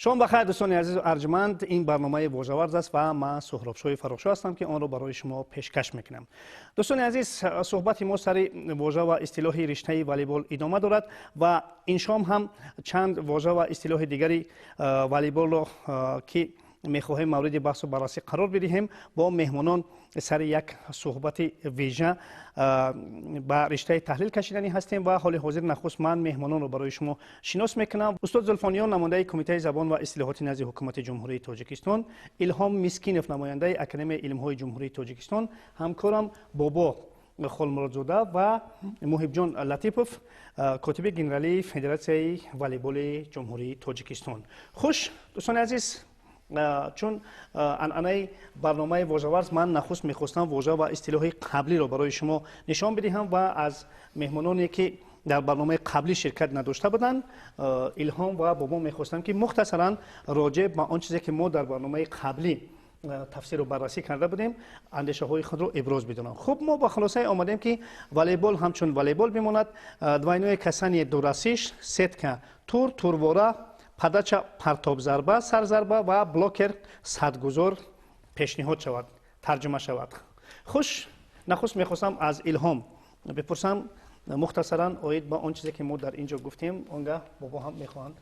Шом бахайр, дӯстони азизу арҷманд. Ин барномаи Вожаварз аст ва ман Суҳробшоҳи Фаррухшоҳ ҳастам, ки онро барои шумо пешкаш мекунам. Дӯстони азиз, суҳбати мо сари вожа ва истилоҳи риштаи волейбол идома дорад ва ин шом ҳам чанд вожа ва истилоҳи дигари волейболро, ки мехоҳем мавриди баҳсу баррасӣ қарор бидиҳем, бо меҳмонон сари як суҳбати вижа ба риштаи таҳлил кашиданӣ ҳастем. Ва ҳоли ҳозир нахуст ман меҳмононро барои шумо шинос мекунам. Устод Зулфониён, намояндаи Кумитаи забон ва истилоҳоти назди Ҳукумати Ҷумҳурии Тоҷикистон, Илҳом Мискинов, намояндаи Академияи илмҳои Ҷумҳурии Тоҷикистон, ҳамкорам Бобо Холмуродзода ва Муҳибҷон Латипов, котиби генералии Федератсияи волейболи Ҷумҳурии Тоҷикистон. Хуш, дӯстони азиз, чун анъанаи барномаи Вожаварз, ман нахуст мехостам вожа ва истилоҳи қаблиро барои шумо нишон бидиҳам ва аз меҳмононе, ки дар барномаи қаблӣ ширкат надошта буданд, Илҳом ва Бобо, мехостам, ки мухтасаран роҷеъ ба он чизе, ки мо дар барномаи қаблӣ тафсиру баррасӣ карда будем, андешаҳои худро иброз бидонам. Хуб, мо ба хулосае омадем, ки волейбол ҳамчун волейбол бимонад, двойное касание дурасиш, сетка тур, турвора подача партобзарба, сарзарба ва блокер садгузор пешниҳод шавад, тарҷума шавад. Хуш, нахуст мехостам аз Илҳом бипурсам мухтасаран оид ба он чизе, ки мо дар ин ҷо гуфтем. Он гаҳ Бобо ҳам мехоҳанд,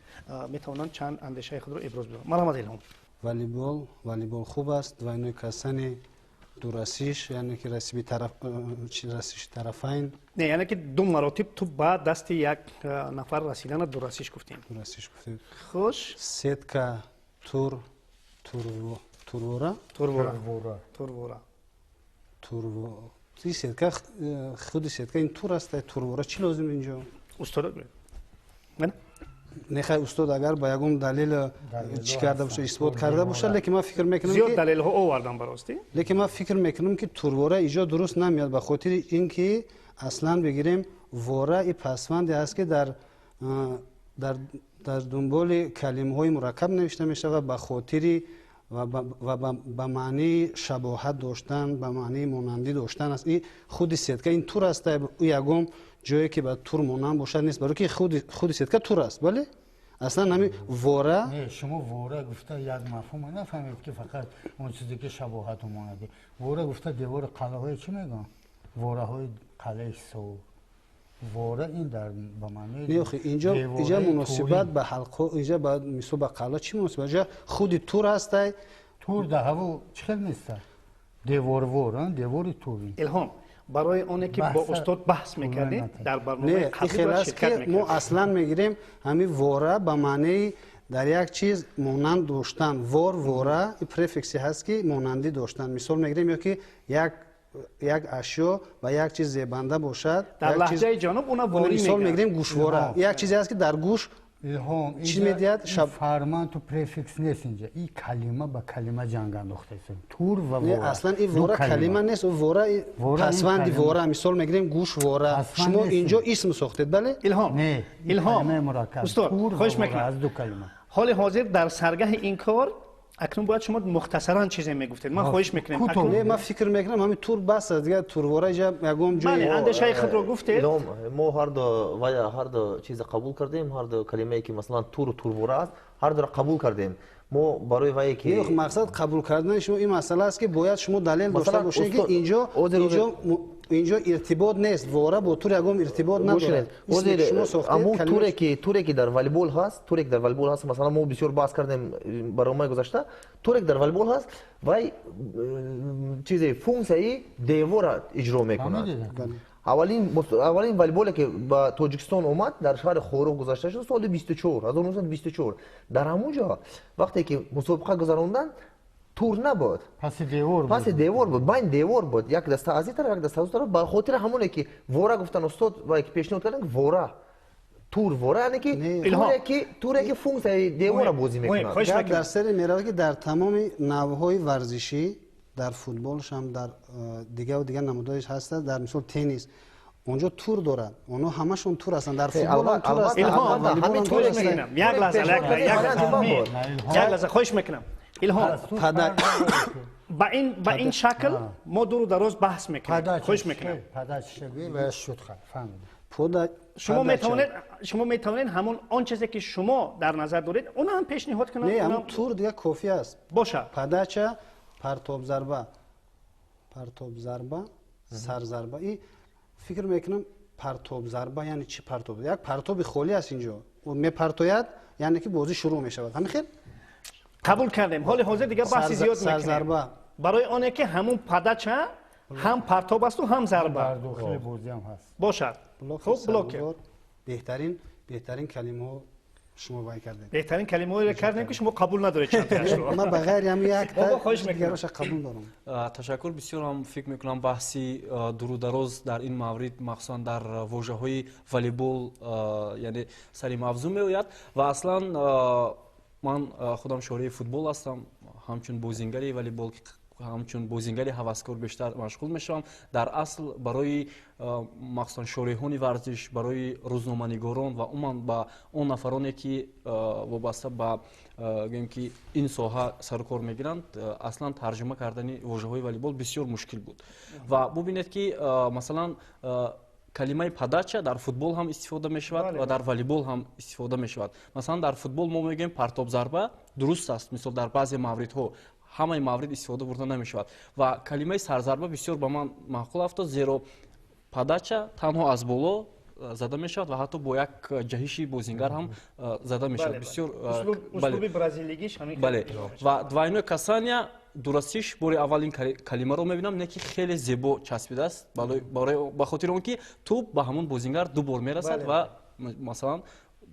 метавонанд чанд андешаи худро иброз бидоранд. Марҳамат, Илҳом. Волейбол хуб аст. Двойное касание дурасиш, яъне ки расиби тараф, расиши тарафайн. Не, яъне ки ду маротиб тӯб ба дасти як нафар расидана дурасиш гуфтем. Дурасиш гуфтем. Хуш. Сетка, тур, турвора. Турвора, турвора. Турво, сетка, худи сетка ин тур аст. Турвора чӣ лозим инҷо? Устод. Не, хай, устод агар ба ягон далел чӣ карда боша, исбот карда бошад, лекин ман фикр мекунам. Зиёд далелҳо овардам баростӣ. Лекин ман фикр мекунам, ки турвора иҷо дуруст намеяд, ба хотири ин ки аслан бигирем, вора и пасванде аст, ки дар дунболи калимаҳои мураккаб навишта мешавад, ба хотири ва ба маънии шабоҳат доштан, ба маънии монандӣ доштан аст. И худи сетка ин тур аст, ягон ҷое ки ба тур монанд бошад нест, барои ки худи сетка тур аст. Бале, аслан ҳами вора. Не, шумо вора гуфта як мафҳума нафаҳмед, ки фақат он чизе ки шабоҳату монандӣ. Вора гуфта девори қалъаҳое чӣ мегӯям, вораҳои қалъаи Ҳисор. Вора ин дар ба маънии Не, охи, инҷа муносибат ба ҳалқо, инҷа ба мисол ба қалъа чӣ муносибат? Инҷа худи тур ҳастай. Тур дар ҳаво чӣ хел неста? Деворвор, девори турин. Илҳом, барои оне ки бо устод баҳс мекардем дар барномаи қаблӣ, ки мо аслан мегирем, ҳамин вора ба маънии дар як чиз монанд доштан. Вор, вора префиксе ҳаст, ки монандӣ доштан. Мисол мегирем, ё ки як ашё ба як чиз зебанда бошад. Дар лаҳҷаи ҷануб уна ворӣ. Мисол мегирем, гӯшвора як чизе аст, ки дар гӯш Илҳом, чӣ медиҳад. Фарманту префикс нест инҷа, и калима ба калима ҷанг андохтааст, тур ва вора. Аслан и вора калима нест, вора пасванди вора. Мисол мегирем, гӯшвора. Шумо инҷо исм сохтед, бале. Илҳом. Илҳом, устод, хоҳиш мекунам. Аз ду калима. Ҳоли ҳозир дар саргаҳи ин кор акнун бояд шумо мухтасаран чизе мегуфтед. Ман хоҳиш мекунем. Не, ман фикр мекунам, ҳамин тур бас аст, дигар турвора иҷа ягон ҷой. Бале, андешаи худро гуфтед. Мо ҳарду вая, ҳарду чиза қабул кардем, ҳарду калимае, ки масалан туру турвора аст, ҳардуро қабул кардем. Мо барои вае ки Мақсад қабул кардани шумо ин масъала аст, ки бояд шумо далел дошта бошед, ки инҷо иртибот нест, вора бо тур ягон иртибот надорад. Аммо туре ки дар волейбол ҳаст, туре ки дар волейбол ҳаст, масалан, мо бисёр баҳс кардем барномаи гузашта, туре ки дар волейбол ҳаст, вай чизе функсияи девора иҷро мекунад. Аввалин волейболе, ки ба Тоҷикистон омад, дар шаҳри Хоруғ гузашта шуд соли 24, 1924. Дар ҳамон ҷо вақте ки мусобиқа гузаронданд, тур набуд. Паси девор. Паси девор буд, байн девор буд, як даста аз ин тараф, як даста аз он тараф. Ба хотири ҳамоне ки вора гуфтан, устод ва ки пешниҳод кардан вора, тур, вора, яъне ки туре ки функсияи девора бозӣ мекунад. Гап дар саре меравад, ки дар тамоми навъҳои варзишӣ, дар футболшам, дар дигаву дигар намудҳояш ҳаста, дар мисол теннис, онҷо тур дорад, онҳо ҳамашон тур ҳастанд, дар футбол тур. Як лаҳза, як лаҳза, хоҳиш мекунам. Илҳом, ба ин шакл мо дуру дароз баҳс мекунем. Хоҳиш мекунам. Шумо метавонед ҳамон он чизе ки шумо дар назар доред, онро ҳам пешниҳод кунам. Не, ҳамон тур дигар кофӣ аст. Бошад. Подача, партоб зарба, сарзарба. И фикр мекунам партоб зарба яъне чӣ партоб? Як партоби холӣ аст инҷо. Мепартояд, яъне ки бозӣ шурӯъ мешавад. Ҳамин хел? Қабул кардем. Ҳоли ҳозир дигар баҳси зиёд мекунем. Сарзарба. Барои оне ки ҳамун подача ҳам партоб асту ҳам зарба. Дар дохили бозӣ ҳам ҳаст. Бошад. Хуб, блокер. Беҳтарин калимаҳо шумо баён кардед. Беҳтарин калимаҳоеро кардем ки шумо қабул надоред чандтаашро. Ман ба ғайри ҳамин як дигароша қабул дорам. Ташаккур. Бисёр ҳам фикр мекунам баҳси дуру дароз дар ин маврид, махсусан дар вожаҳои волейбол, яъне сари мавзӯъ меояд ва аслан ман худам шореҳи футбол ҳастам, ҳамчун бозингари волейбол, ҳамчун бозингари ҳаваскор бештар машғул мешавам. Дар асл барои махсусан шореҳони варзиш, барои рӯзноманигорон ва умуман ба он нафароне ки вобаста ба гӯем ки ин соҳа сарукор мегиранд, аслан тарҷума кардани вожаҳои волейбол бисёр мушкил буд. Ва бубинед ки масалан калимаи подача дар футбол ҳам истифода мешавад ва дар волейбол ҳам истифода мешавад. Масалан дар футбол мо мегӯем партоб зарба, дуруст аст, мисол дар баъзе мавридҳо, ҳамаи маврид истифода бурда намешавад. Ва калимаи сарзарба бисёр ба ман маъқул афтод, зеро подача танҳо аз боло зада мешавад ва ҳатто бо як ҷаҳиши бозингар ҳам зада мешавад. Бисёр услуби бразилигиш ҳамин. Бале. Ва двойное касание, дурастиш, бори аввал ин калимаро мебинам, не ки хеле зебо часпидааст, ба хотири он ки тӯб ба ҳамон бозингар ду бор мерасад ва масалан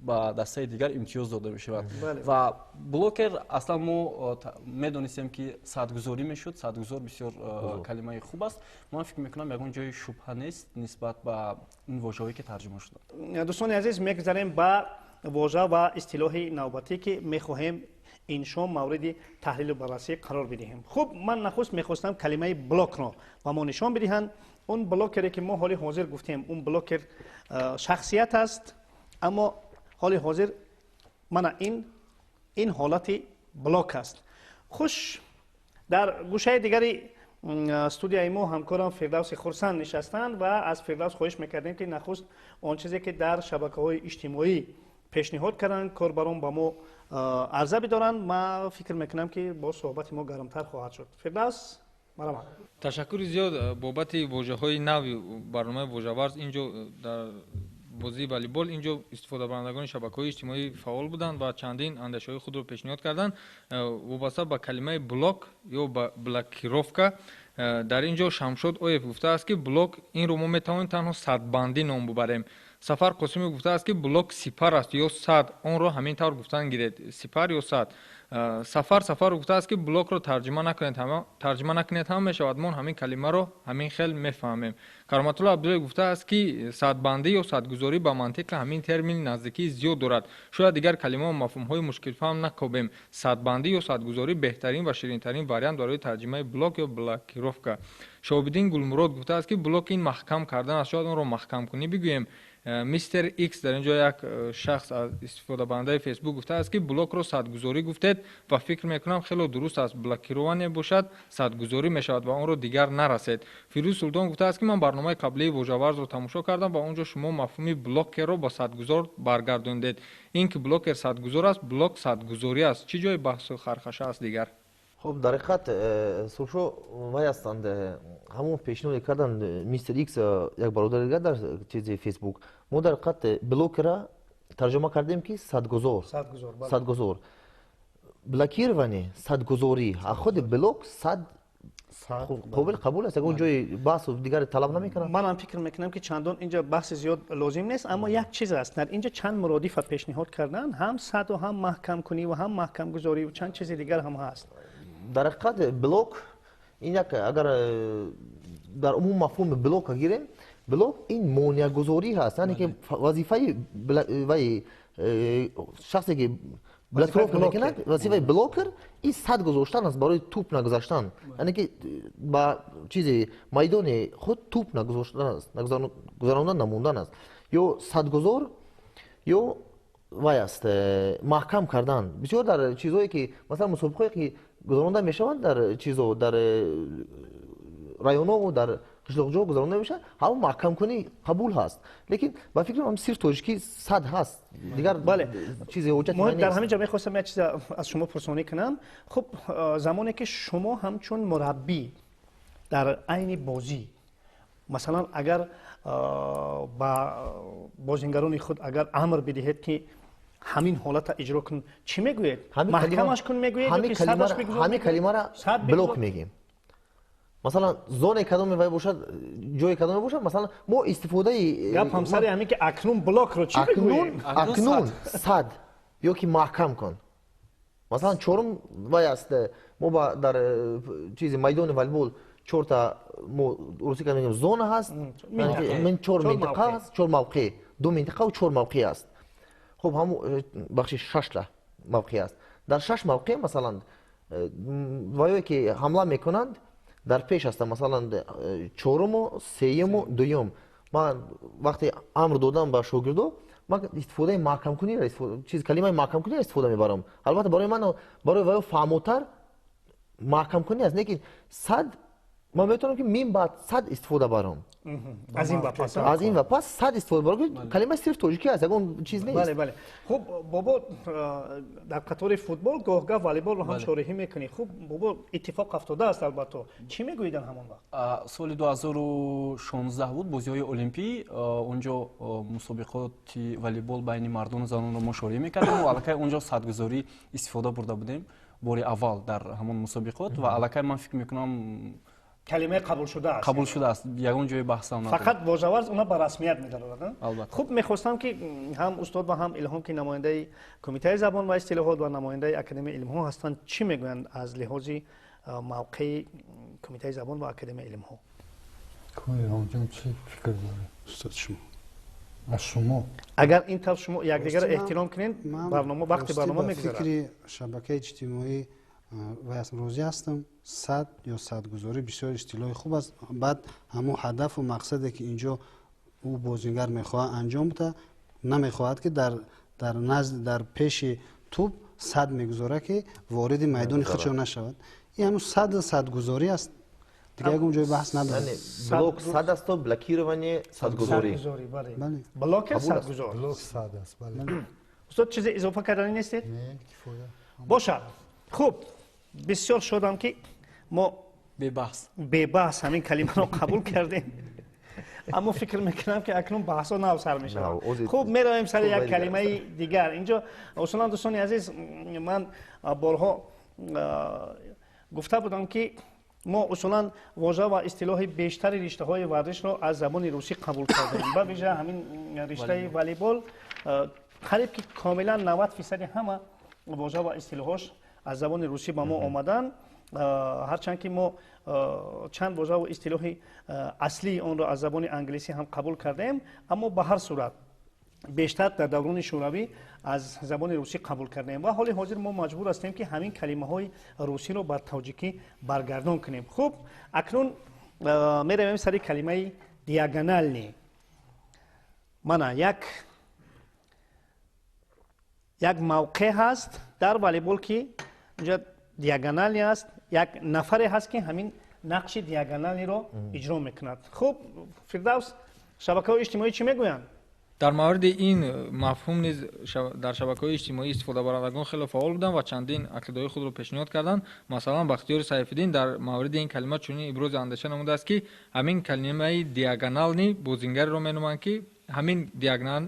ба дастаи дигар имтиёз дода мешавад. Ва блокер аслан мо медонистем ки садгузорӣ мешуд. Садгузор бисёр калимаи хуб аст. Ман фикр мекунам ягон ҷои шубҳа нест нисбат ба ин вожаҳое ки тарҷума шуданд. Дӯстони азиз, мегузарем ба вожа ва истилоҳи навбатӣ ки мехоҳем ин шом мавриди таҳлилу баррасӣ қарор бидиҳем. Хуб, ман нахуст мехостам калимаи блокро ба мо нишон бидиҳанд. Он блокере ки мо ҳоли ҳозир гуфтем, он блокер шахсият аст, аммо ҳоли ҳозир мана ин ҳолати блок аст. Хуш, дар гӯшаи дигари студияи мо ҳамкорам Фирдавси Хурсанд нишастанд ва аз Фирдавс хоҳиш мекардем ки нахуст он чизе ки дар шабакаҳои иҷтимоӣ пешниҳод карданд, корбарон ба мо арза бидоранд. Ман фикр мекунам ки боз суҳбати мо гармтар хоҳад шуд. Фирдавс, марҳамат. Ташаккури зиёд бобати вожаҳои нави барномаи Вожаварз. Инҷо дар бозии волейбол инҷо истифодабарандагони шабакаҳои иҷтимоӣ фаъол буданд ва чандин андешаҳои худро пешниҳод карданд. Вобаста ба калимаи блок ё ба блокировка дар ин ҷо Шамшод Оев гуфтааст ки блок инро мо метавонем танҳо садбандӣ ном бубарем. Сафар Қосимов гуфтааст ки блок сипар аст ё сад, онро ҳамин тавр гуфтан гиред, сипар ё сад. Сафар Сафар гуфтааст ки блокро тарҷума накунед ҳам мешавад, мо ҳамин калимаро ҳамин хел мефаҳмем. Кароматулло Абдуллоев гуфтааст ки садбандӣ ё садгузорӣ ба мантиқи ҳамин термин наздикии зиёд дорад, шояд дигар калима ва мафҳумҳои мушкилфаҳм накобем. Садбандӣ ё садгузорӣ беҳтарин ва ширинтарин вариант барои тарҷумаи блок ё блокировка. Шоҳобиддин Гулмурод гуфтааст ки блок ин маҳкам кардан аст, шояд онро маҳкамкунӣ бигӯем. Мистер Икс дар ин ҷо як шахс аз истифодабарандаи Фейсбук гуфтааст ки блокро садгузорӣ гуфтед ва фикр мекунам хело дуруст аст, блокирование бошад садгузорӣ мешавад ва онро дигар нарасед. Фирӯз Султон гуфтааст ки ман барномаи қаблии Вожаварзро тамошо кардам ва он ҷо шумо мафҳуми блокерро ба садгузор баргардондед. Ин ки блокер садгузор аст, блок садгузорӣ аст. Чӣ ҷои баҳсу хархаша аст дигар? Хуб, дар ҳақиқат Суршо вай ҳастанд, ҳамон пешниҳоде карданд мистер Икс, як бародари дигар дар чизи Фейсбук. Мо дар ҳақиқат блокера тарҷума кардем ки садгузор, садгузор, блокирование садгузорӣ, а худи блок сад қобил қабул аст, ягон ҷои баҳсу дигаре талаб намекунад. Манам фикр мекунам ки чандон инҷа баҳси зиёд лозим нест, аммо як чиз аст, дар инҷа чанд муродифа пешниҳод карданд, ҳам саду ҳам маҳкамкунӣ ва ҳам маҳкамгузорӣ ва чанд чизи дигар ҳам ҳаст. Дар ҳақиқат блок ин як, агар дар умум мафҳуми блока гирем, блок ин монеагузорӣ ҳаст, яъне ки вазифаи вай шахсе ки блокировка мекунад, вазифаи блокер ин сад гузоштан аст барои тӯп нагузаштан, яъне ки ба чизи майдони худ тӯп нагузоштан аст, гузарондан намондан аст. Ё садгузор ё вай аст, маҳкам кардан. Бисёр дар чизҳое ки масалан мусобиқое ки гузаронда мешаванд дар чизо, дар районҳо, дар қишлоқҷо гузаронда мешаванд, ҳамон маҳкамкунӣ қабул ҳаст. Лекин ба фикрам ҳам сирф тоҷикӣ сад ҳаст. Дигар чизе ҳуҷҷат нест. Дар ҳамин ҷо мехостам як чиз аз шумо пурсонӣ кунам. Хуб, замоне ки шумо ҳамчун мураббӣ дар айни бозӣ, масалан, агар ба бозингарони худ агар амр бидиҳед, ки ҳамин ҳолатро иҷро кун, чӣ мегӯед? Маҳкамаш кун мегӯед ё ки садаш бигузор? Ҳамин калимаро блок мегӯем. Масалан, зоне кадоме вай бошад, ҷое кадоме бошад, масалан, мо истифодаи гап ҳамсари ҳамин ки акнун блокро чӣ бигӯем? Акнун сад ё ки маҳкам кун. Масалан, чорум вай аст, мо дар чизи майдони волейбол чорта, мо русӣ ка мегӯем, зона ҳаст, чор минтақа ҳаст, чор мавқеъ, ду минтақа ва чор мавқеъ аст. Хуб, ҳамун бахши шашта мавқеъ аст. Дар шаш мавқеъ, масалан, ваё ки ҳамла мекунанд, дар пеш ҳастанд, масалан, чоруму, сеюму, дуюм. Ман вақте амр додам ба шогирдо, ман истифодаи маҳкамкуниро, чиз, калимаи маҳкамкуниро истифода мебарам. Албатта, барои ман, барои ваё фаҳмотар маҳкамкунӣ аст, лекин сад ман метавонам ки мин баъд сад истифода барам. Аз ин ва пас, аз ин ва пас сад истифода барам. Калима сирф тоҷикӣ аст, ягон чиз нест. Бале, бале. Хуб, бобо, дар қатори футбол гоҳ-гоҳ волейболро ҳам шореҳӣ мекунӣ. Хуб, бобо, иттифоқ афтодааст, албатта. Чӣ мегӯӣ дар ҳамон вақт? Соли 2016 буд, бозиҳои олимпӣ. Онҷо мусобиқоти волейбол байни мардону занонро мо шореҳӣ мекардем ва аллакай онҷо садгузорӣ истифода бурда будем бори аввал дар ҳамон мусобиқот ва аллакай ман фикр мекунам калимаи қабул шуда аст. Қабул шуда аст, ягон ҷои баҳсам надорад. Фақат вожаварз она ба расмият медарорад. Албатта. Хуб, мехостам ки ҳам устод ва ҳам Илҳом, ки намояндаи кумитаи забон ва истилоҳот ва намояндаи академияи илмҳо ҳастанд, чӣ мегӯянд аз лиҳози мавқеи кумитаи забон ва академияи илмҳо? Илҳомҷон, чӣ фикр доред? Устод, шумо. Аз шумо. Агар ин тавр шумо якдигарро эҳтиром кунед, барнома вақти барнома мегузарад. Фикри шабакаи иҷтимоӣ ва розӣ ҳастам. Сад ё садгузорӣ бисёр истилоҳи хуб аст. Баъд ҳамон ҳадафу мақсаде ки инҷо ӯ бозингар мехоҳад анҷом бида, намехоҳад ки дар назд, дар пеши тӯб сад мегузорад, ки вориди майдони худшо нашавад. Ин ҳамун саду садгузорӣ аст. Дигар ягон ҷои баҳс надорад. Блок сад асту блокирование садгузорӣ. Блок садгузор. Блок сад аст, бале. Устод, чизе изофа кардани нестед? Не, кифоя. Бошад. Хуб, бисёр шодам, ки мо бебаҳс бебаҳс ҳамин калимаро қабул кардем, аммо фикр мекунам, ки акнун баҳсҳо нав сар мешавад. Хуб, меравем сари як калимаи дигар. Инҷо усулан, дӯстони азиз, ман борҳо гуфта будам, ки мо усулан вожа ва истилоҳи бештари риштаҳои варзишро аз забони русӣ қабул кардем, ба вижа ҳамин риштаи волейбол қариб ки комилан 90 фисади ҳама вожа ва истилоҳош аз забони русӣ ба мо омаданд. Ҳарчанд ки мо чанд вожаву истилоҳи аслии онро аз забони англисӣ ҳам қабул кардем, аммо ба ҳар сурат бештар дар даврони шӯравӣ аз забони русӣ қабул кардем ва ҳоли ҳозир мо маҷбур ҳастем, ки ҳамин калимаҳои русиро бар тоҷикӣ баргардон кунем. Хуб, акнун меравем сари калимаи диагонални. Мана як мавқеъ ҳаст дар волейбол, ки инҷа диагонални аст. Як нафаре ҳаст, ки ҳамин нақши диагоналниро иҷро мекунад. Хуб, Фирдавс, шабакаҳои иҷтимоӣ чӣ мегӯянд? Дар мавриди ин мафҳум низ дар шабакаҳои иҷтимоӣ истифодабарандагон хеле фаъол буданд ва чандин ақидаҳои худро пешниҳод карданд. Масалан, Бахтиёри Сайфиддин дар мавриди ин калима чунин ибрози андеша намудааст, ки ҳамин калимаи диагонални бозингареро меноманд, ки ҳамин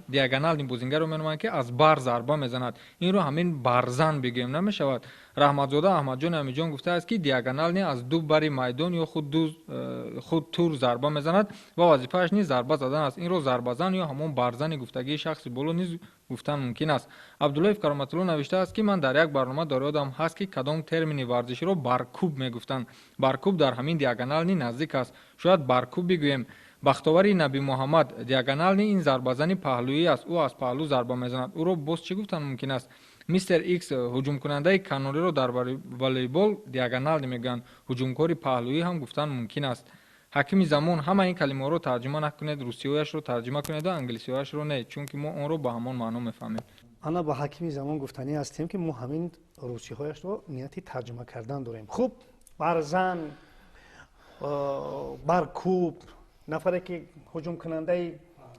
диагонални бозингарро меноманд, ки аз бар зарба мезанад. Инро ҳамин барзан бигӯем, намешавад? Раҳматзода Аҳмадҷон Амиҷон гуфтааст, ки диагонални аз ду бари майдон ё худ тур зарба мезанад ва вазифааш низ зарба задан аст. Инро зарбазан ё ҳамон барзани гуфтагии шахси боло низ гуфтан мумкин аст. Абдуллоев Кароматулло навиштааст, ки ман дар як барнома дар ёдам ҳаст, ки кадом термини варзиширо баркуб мегуфтанд. Баркуб дар ҳамин диагонални наздик аст, шояд баркуб бигӯем. Бахтовари Наби Муҳаммад: диагонални ин зарбазани паҳлӯӣ аст, ӯ аз паҳлӯ зарба мезанад. Ӯро боз чӣ гуфтан мумкин аст? Мистер Икс: ҳуҷумкунандаи канориро дар волейбол диагонални мегӯянд, ҳуҷумкори паҳлӯӣ ҳам гуфтан мумкин аст. Ҳакими замон: ҳама ин калимаҳоро тарҷума накунед, русиҳояшро тарҷума кунеду англисиҳояшро не, чунки мо онро ба ҳамон маъно мефаҳмем. Ана ба ҳакими замон гуфтанӣ ҳастем, ки мо ҳамин русиҳояшро нияти тарҷума кардан дорем. Хуб, барзан, баркӯб, нафаре ки ҳуҷумкунандаи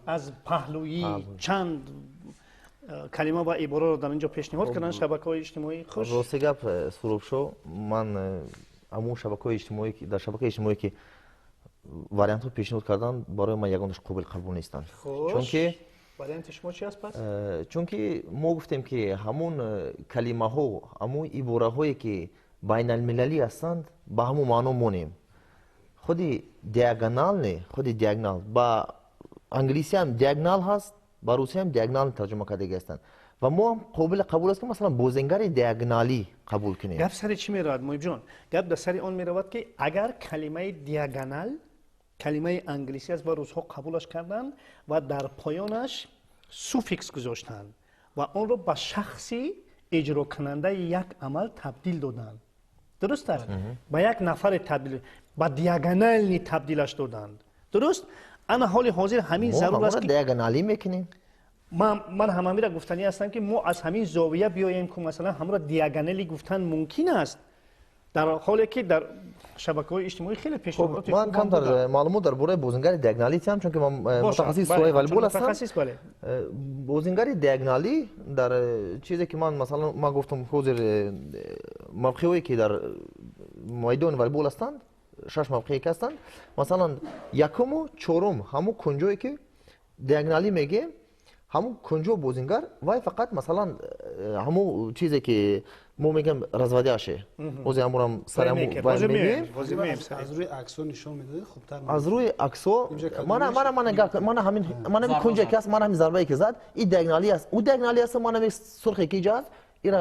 аз паҳлӯӣ, чанд калима ва ибораро дар инҷо пешниҳод карданд шабакаҳои иҷтимоӣ. Хуш, рости гап, Суҳробшо, ман ҳамун шабакаҳои иҷтимоӣ, дар шабакаи иҷтимоӣ ки вариантҳо пешниҳод карданд, барои ман ягонаш қобил қабул нестанд. Чунки варианти шумо чи аст пас? Чунки мо гуфтем, ки ҳамун калимаҳо, ҳамун ибораҳое ки байналмилалӣ ҳастанд, ба ҳамун маъно монем. Худи диагоналне, худи диагонал ба англисиам diagonal ҳаст, ба русиам диагонал тарҷума кардаги ҳастанд ва мо ҳам қобили қабул аст, ки масалан бозингари диагоналӣ қабул кунем. Гап сари чӣ меравад, Муҳибҷон? Гап дар сари он меравад, ки агар калимаи диагонал калимаи англисӣ аст ва русҳо қабулаш карданд ва дар поёнаш суффикс гузоштанд ва онро ба шахси иҷрокунандаи як амал табдил доданд, дуруст аст, ба як нафаре табдил, ба диагонални табдилаш доданд, дуруст. Ана ҳоли ҳозир ҳамин зарур аст, ки диагоналӣ мекунем. Ман ҳамамира гуфтанӣ ҳастам, ки мо аз ҳамин зовия биёем, ку масалан ҳамро диагонали гуфтан мумкин аст, дар ҳоле ки дар шабакаҳои иҷтимоӣ хеле пешниҳодоти ман камтар маълумот дар бораи бозингари диагоналӣ тиҳам, чунки ман мутахассиси соҳаи волейбол ҳастам. Бозингари диагоналӣ дар чизе ки ман масалан ман гуфтам, ҳозир мавқеъҳое ки дар майдони волейбол ҳастанд, шаш мавқеъе ки ҳастанд, масалан якуму чорум, ҳамун кунҷое ки диагоналӣ мегӯем, ҳамун кунҷо бозингар вай фақат масалан ҳамун чизе ки мо мегӯем разводящий, ҳозир ҳамурам сари вай мегӯем. Аз рӯи аксо нишон медодед, хубтар. Аз рӯи аксо мана мана мана мана ҳамин, мана ҳамин кунҷе ки аст, мана ҳамин зарбае ки зад, и диагоналӣ аст, ӯ диагоналӣ аст. Мана ҳамин сурхе ки иҷа аст, ира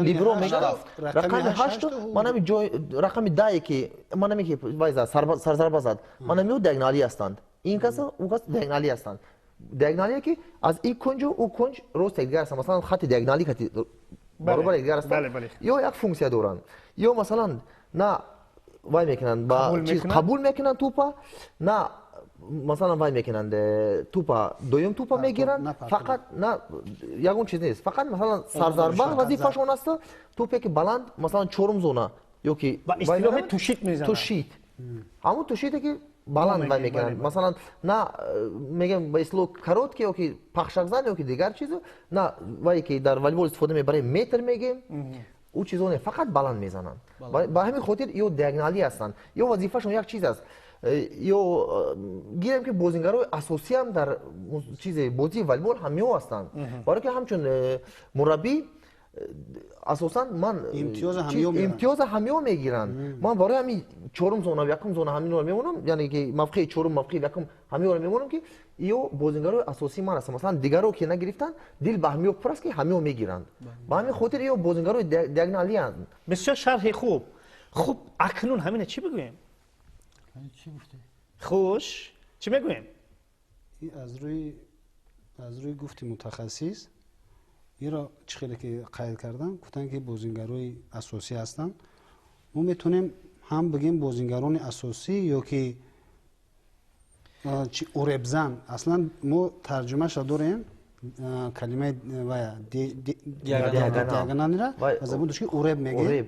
либро мегӯяд, рақами ҳашту, мана ҳамин ҷой рақами дае ки мана ҳамин ки вай зад, сарзарба зад, мана ҳамин диагоналӣ ҳастанд. Ин кас, ӯ кас диагоналӣ ҳастанд. Диагоналие ки аз ин кунҷу ӯ кунҷ рост якдигар ҳастанд, масалан хати диагоналӣ хати баробар якдигар ҳастанд, ё як функсия доранд, ё масалан на вай мекунанд, ба чиз қабул мекунанд тӯпа, на масалан вай мекунанд, тӯпа дуюм тӯпа мегиранд, фақат на ягон чиз нест, фақат масалан сарзарба вазифашон аст, тӯпе ки баланд, масалан чорум зона ё ки ба истилоҳи тушит мезананд, тушит, ҳамун тушите ки баланд вай мекунанд, масалан на мегӯям ба истилоҳ короткий ё ки пахшакзан ё ки дигар чизу, на вае ки дар волейбол истифода мебарем, метр мегӯем, ӯ чизо не, фақат баланд мезананд. Ба ҳамин хотир ё диагоналӣ ҳастанд, ё вазифашон як чиз аст. Ё гирем ки бозингарои асосиам дар чизе бозии волейбол ҳамиҳо ҳастанд, барое ки ҳамчун мураббӣ асосан ман имтиёза ҳамиҳо мегиранд. Ман барои ҳамин чорум зона, якум зона ҳаминро мемонам, яъне ки мавқеи чорум, мавқеи якум ҳамиҳоро мемонам, ки ё бозингарои асосии ман ҳастанд. Масалан дигаро ки нагирифтанд, дил ба ҳамиҳо пур аст, ки ҳамиҳо мегиранд. Ба ҳамин хотир ё бозингарои диагоналианд. Бисёр шарҳи хуб. Хуб, акнун ҳамина чӣ бигӯем? Хуш, чӣ мегӯем? Аз рӯи гуфти мутахассис, инро чӣ хеле ки қайд кардам, гуфтанд, ки бозингарои асосӣ ҳастанд. Мо метавонем ҳам бигем бозингарони асосӣ ё ки уребзан. Аслан мо тарҷумаша дорем, калимаи вая диагоналира ба забони тоҷикӣ уреб мегӯем.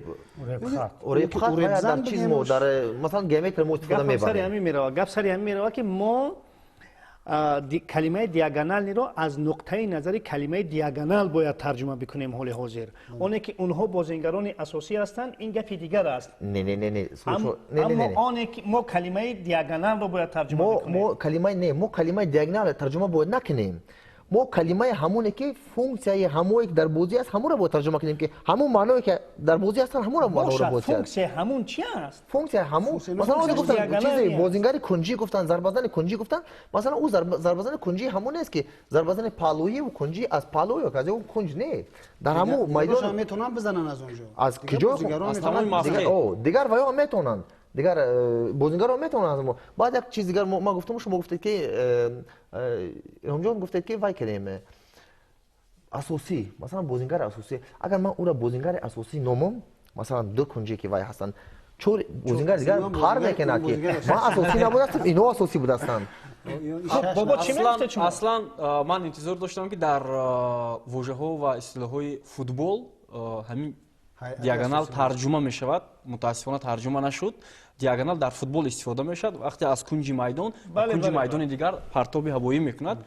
Уребхат дар чиз мо дар масалан геометрия мо истифода мебарем. Гап сари ҳамин меравад, ки мо калимаи диагоналниро аз нуқтаи назари калимаи диагонал бояд тарҷума бикунем. Ҳоли ҳозир оне ки онҳо бозингарони асосӣ ҳастанд, ин гапи дигар аст. Аммо оне ки мо калимаи диагоналро бояд тарҷума бикунем, мо калимаи не, мо калимаи диагоналро тарҷума бояд накунем. Мо калимаи ҳамоне ки функсияи ҳамое ки дар бозӣ аст, ҳамонро бояд тарҷума кунем, ки ҳамон маъное ки дар бозӣ ҳастанд, ҳамонро маъноро бозӣ аст. Функсияи ҳамон чи аст? Функсияи ҳамон, масалан ҳозир гуфтан чизе бозингари кунҷӣ гуфтан, зарбазани кунҷӣ гуфтан, масалан ӯ зарбазани кунҷӣ ҳамон нест, ки зарбазани паҳлӯӣ кунҷӣ аз паҳлӯ ё аз он кунҷ не, дар ҳамон майдон метавонанд бизананд аз он ҷо, аз куҷо, дигар ваё метавонанд, дигар бозингарро метавонанд аз мо. Баъд як чиз дигар ман гуфтам, шумо гуфтед ки Илҳомҷон гуфтед ки вай кардем асосӣ, масалан бозингари асосӣ. Агар ман ӯро бозингари асосӣ номам, масалан ду кунҷе ки вай ҳастанд, Чор бозингар дигар қар мекунад ки ман асосӣ набудастам, ино асосӣ будастанд. Бобо чӣ мегуфтед шумо? Аслан ман интизор доштам ки дар вожаҳо ва истилоҳҳои футбол ҳамин диагонал тарҷума мешавад. Мутаассифона тарҷума нашуд. Диагонал дар футбол истифода мешавад вақте аз кунҷи майдон ба кунҷи майдони дигар партоби ҳавоӣ мекунад.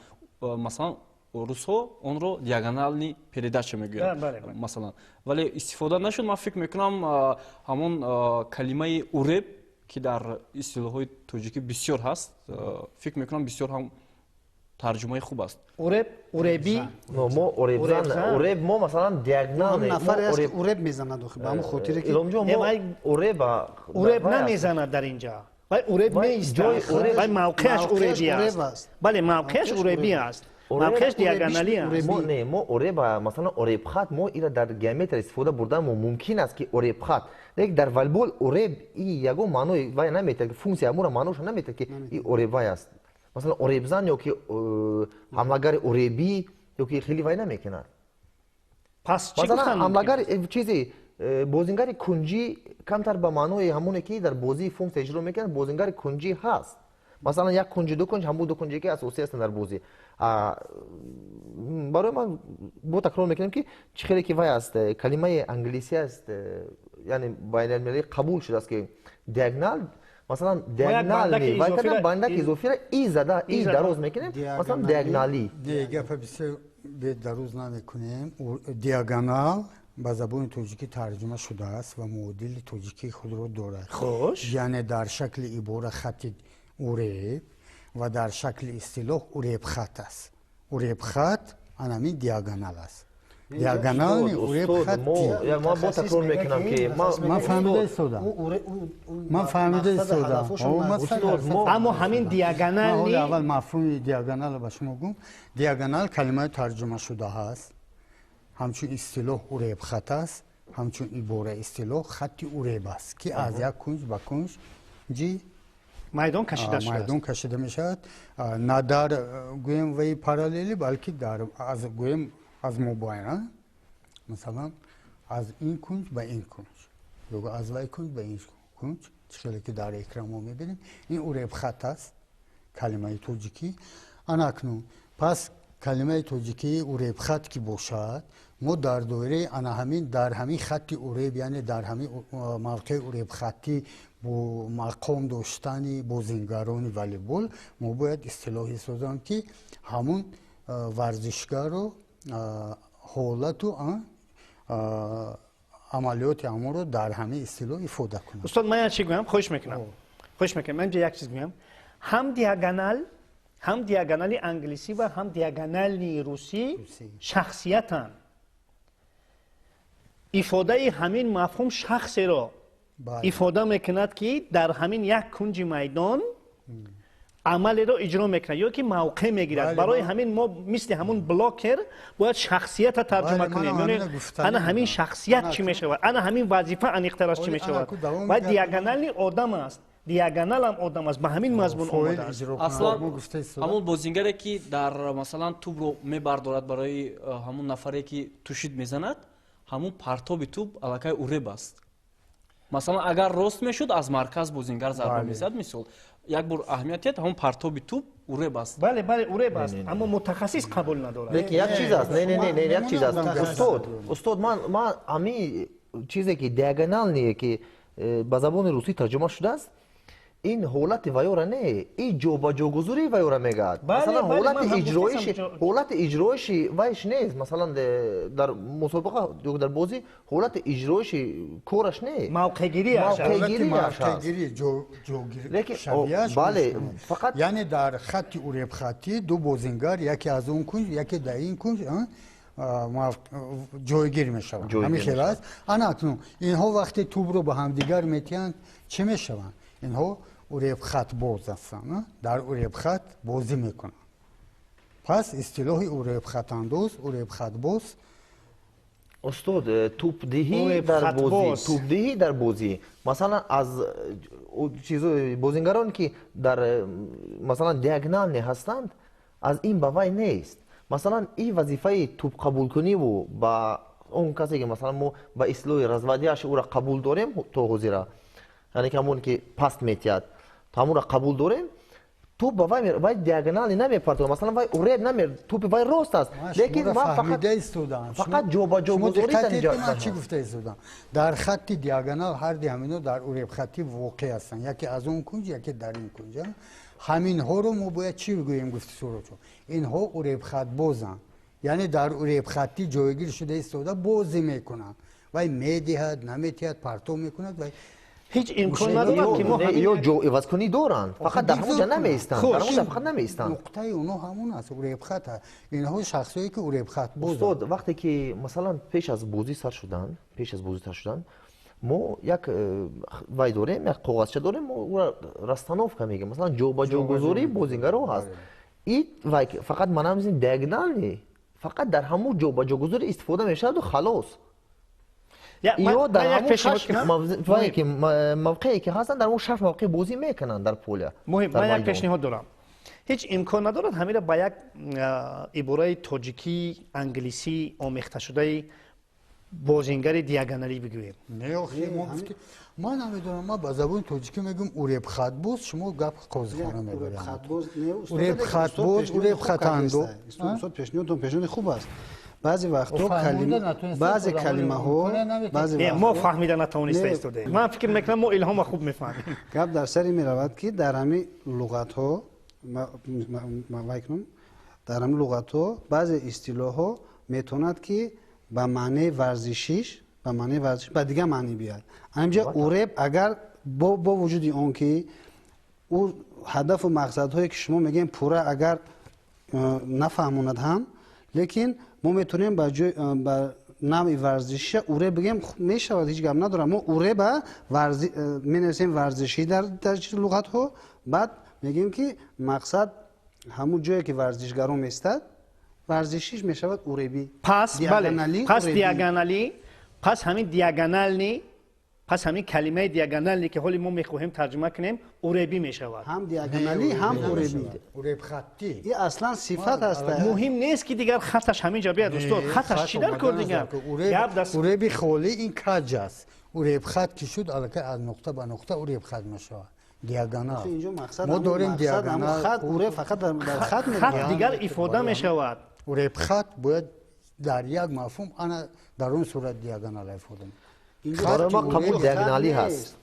Масалан, русҳо онро диагонални передача мегӯянд масалан, вале истифода нашуд. Ман фикр мекунам, ҳамон калимаи уреб ки дар истилоҳҳои тоҷикӣ бисёр ҳаст, фикр мекунам, бисёр ҳам тарҷумаи хуб аст. Уреб, уребӣ. Мо уребзан, уреб мо масалан диагонал нафаре аст, уреб мезанад охи, ба ҳамон хотире ки Иломҷон, мо уреба уреб намезанад дар инҷа, вай уреб меистад, вай мавқеаш уребӣ аст. Бале, мавқеаш уребӣ аст, мавқеаш диагоналӣ аст. Мо не, мо уреба масалан уребхат мо ира дар геометрия истифода бурдан мо мумкин аст ки уребхат, лекин дар волейбол уреб и ягон маънои вай наметиҳад, ки функсия амура маъноша наметиҳад ки и уреб вай аст. Масалан, уребзан ё ки ҳамлагари уребӣ ё ки хеле вай намекунад. Пас чӣ масалан гуфтан мумкин ҳамлагари аст? Чизи бозингари кунҷӣ камтар ба маънои ҳамоне ки дар бозии функсия иҷро мекунад, бозингари кунҷӣ ҳаст. Масалан, як кунҷи, ду кунҷ, ҳамун ду кунҷе ки асосӣ ҳастанд дар бозӣ. Барои ман бо такрор мекунем ки чӣ хеле ки вай аст, калимаи англисӣ аст, яъне байналмилалӣ қабул шудааст ки диагонал, масалан диагонални вай кардам, бандаки изофира и зада и дароз мекунем, масалан диагоналӣ. Гапа бисёр дароз намекунем. Диагонал ба забони тоҷикӣ тарҷума шудааст ва муодили тоҷикии худро дорад. Хуш. Яъне дар шакли ибора хати уреб ва дар шакли истилоҳ уребхат аст. Уребхат анамин диагонал аст. Диагонални уребхат. Ман бо такрор мекунам ки ман фаҳмида истодам, ман фаҳмида истодам. Аммо ҳамин диагонални аввал мафҳуми диагоналро ба шумо гум. Диагонал калимаи тарҷума шуда ҳаст, ҳамчун истилоҳ уребхат аст, ҳамчун ибора истилоҳ хати уреб аст, ки аз як кунҷ ба кунҷи майдон кашида шудааст, майдон кашида мешавад, на дар гӯем ваи параллелӣ, балки дар аз гӯем аз мобайна, масалан аз ин кунҷ ба ин кунҷ ё аз вай кунҷ ба ин кунҷ, чӣ хеле ки дар экран мо мебинем, ин уребхат аст, калимаи тоҷикӣ. Ана акнун пас калимаи тоҷикии уребхат ки бошад, мо дар доираи ана ҳамин дар ҳамин хатти уреб, яъне дар ҳамин мавқеи уребхаттӣ бо мақом доштани бозингарони волейбол мо бояд истилоҳе созам, ки ҳамун варзишгарро ҳолату амалиёти ҳамонро дар ҳамин истилоҳ ифода кунад. Устод, ман як чӣ гӯям, хоҳиш мекунам, хоҳиш мекунам, ман инҷа як чиз гӯям. Ҳам диагонал, ҳам диагонали англисӣ ва ҳам диагонали русӣ шахсиятанд. Ифодаи ҳамин мафҳум шахсеро ифода мекунад, ки дар ҳамин як кунҷи майдон амалеро иҷро мекунад ё ки мавқеъ мегирад. Барои ҳамин мо мисли ҳамун блокер бояд шахсията тарҷума кунем. Ана ҳамин шахсият чӣ мешавад, ана ҳамин вазифа аниқтар чӣ мешавад. Ва диагонални одам аст, диагоналам одам аст, ба ҳамин мазмун омодааст. Аслан ҳамон бозингаре ки дар масалан тӯбро мебардорад барои ҳамон нафаре ки тушид мезанад, ҳамун партоби тӯб аллакай уреб аст. Масалан, агар рост мешуд, аз марказ бозингар зарба мезад, мисол як бор аҳамият диҳед, ҳамон партоби тӯб уреб аст. Бале, бале, уреб аст, аммо мутахассис қабул надорад. Лекин як чиз аст, не, не, не, як чиз аст, устод, устод, ман ҳамин чизе ки диагоналние ки ба забони русӣ тарҷума шудааст, ин ҳолати вайора не, и ҷобаҷогузории вайора мегӯяд. Масалан, ҳолати иҷроиши, ҳолати иҷроиши вайш нест. Масалан, дар мусобиқа ё дар бозӣ ҳолати иҷроиши кораш не, мавқеъгириаш, мавқеъгириаш бале, фақат яъне дар хатти уребхаттӣ ду бозингар, яке аз он кунҷ, яке дар ин кунҷ ҷойгир мешаванд. Ҳамин хел аст. Ана акнун инҳо вақте тӯбро ба ҳамдигар метиҳанд, чӣ мешаванд? Инҳо уребхатбоз ҳастанд, дар уребхат бозӣ мекунанд. Пас истилоҳи уребхатандоз, уребхатбоз. Устод, тӯбдиҳӣ дар бозӣ, тӯбдиҳӣ дар бозӣ, масалан аз бозингарон ки дар масалан диагоналне ҳастанд, аз ин ба вай нест. Масалан, ин вазифаи тӯбқабулкуниву ба он касе ки масалан мо ба истилоҳи разводящий ӯро қабул дорем то ҳозира, Яъне ки ҳамон ки паст метиҳад, ҳамонро қабул дорем, туп ба вай, вай диагонали намепартояд. Масалан, вай уреб намер, тупи вай рост аст. Лекин ман фақат ҷобаҷогузорӣ дар инҷо. Ман чӣ гуфта истодам? Дар хатти диагонал ҳарди ҳамино дар уребхаттӣ воқеъ ҳастанд. Яке аз он кунҷ, яке дар ин кунҷ. Ҳаминҳоро мо бояд чӣ бигӯем, гуфти Суроҷо? Инҳо уребхатбозанд. Яъне дар уребхаттӣ ҷойгир шуда истода бозӣ мекунанд. Вай медиҳад, наметиҳад, партов мекунад, вай ҳеҷ имкон надорад ки мо ё ҷо ивазкунӣ доранд, фақат дар ҳамон ҷа намеистанд, дар ҳамон ҷа фақат намеистанд. Нуқтаи онҳо ҳамон аст, уребхат. Инҳо шахсое ки уребхат бозанд. Устод, вақте ки масалан пеш аз бозӣ сар шудан, пеш аз бозӣ сар шудан мо як вай дорем, як коғазча дорем, мо ӯра расстановка мегӯем, масалан ҷобаҷогузории бозингаро ҳаст. И вай фақат манам диагонални фақат дар ҳамун ҷобаҷогузорӣ истифода мешаваду халос. Ё дар ҳамун шаш мавқее ки ҳастанд, дар он шаш мавқеъ бозӣ мекунанд дар поля. Муҳим, ман як пешниҳод дорам. Ҳеҷ имкон надорад ҳамира ба як ибораи тоҷикӣ англисӣ омехташудаи бозингари диагоналӣ бигӯем? Не, охи ман намедонам, ман ба забони тоҷикӣ мегӯям уребхатбоз, шумо гап қозихона мебаред. Уребхатбоз, уребхатандо. Устод, пешниҳодтон пешниҳоди хуб аст. Баъзе вақтҳо баъзе калимаҳо баъзе мо фаҳмида натавониста истодаем. Ман фикр мекунам, мо Илҳома хуб мефаҳмем. Гап дар саре меравад, ки дар ҳамин луғатҳо вай кунам, дар ҳамин луғатҳо баъзе истилоҳҳо метавонад, ки ба маънии варзишиш, ба маънии варзиш ба дигар маънӣ биёяд. Ҳаминҷа уреб агар бо вуҷуди он ки ӯ ҳадафу мақсадҳое ки шумо мегӯем пурра агар нафаҳмонад ҳам, лекин мо метавонем ба ҷои ба навъи варзишиша уреб бигем, мешавад, ҳеҷ гап надорам. Мо уреба менависем варзишӣ дар луғатҳо, баъд мегӯем, ки мақсад ҳамун ҷое ки варзишгарон местад, варзишиш мешавад уребӣ. Пас бале, пас диагоналӣ, пас ҳамин диагонални, пас ҳамин калимаи диагонални, ки ҳоли мо мехоҳем тарҷума кунем, уребӣ мешавад. Ҳам диагоналӣ, ҳам уребӣ. Уребхаттӣ. И аслан сифат аст. Муҳим нест, ки дигар хаташ ҳамин ҷо бияд, устод. Хаташ чӣ дар кор дигар? Уреби холӣ ин каҷ аст. Уребхат ки шуд, аллакай аз нуқта ба нуқта уребхат мешавад, диагонал. Мо дорем диагонал. Хат, уреб фақат дар хат. Хат дигар ифода мешавад. Уребхат бояд дар як мафҳум, ана дар он сурат диагонал ифода. Барои ма қабул диагоналӣ ҳаст,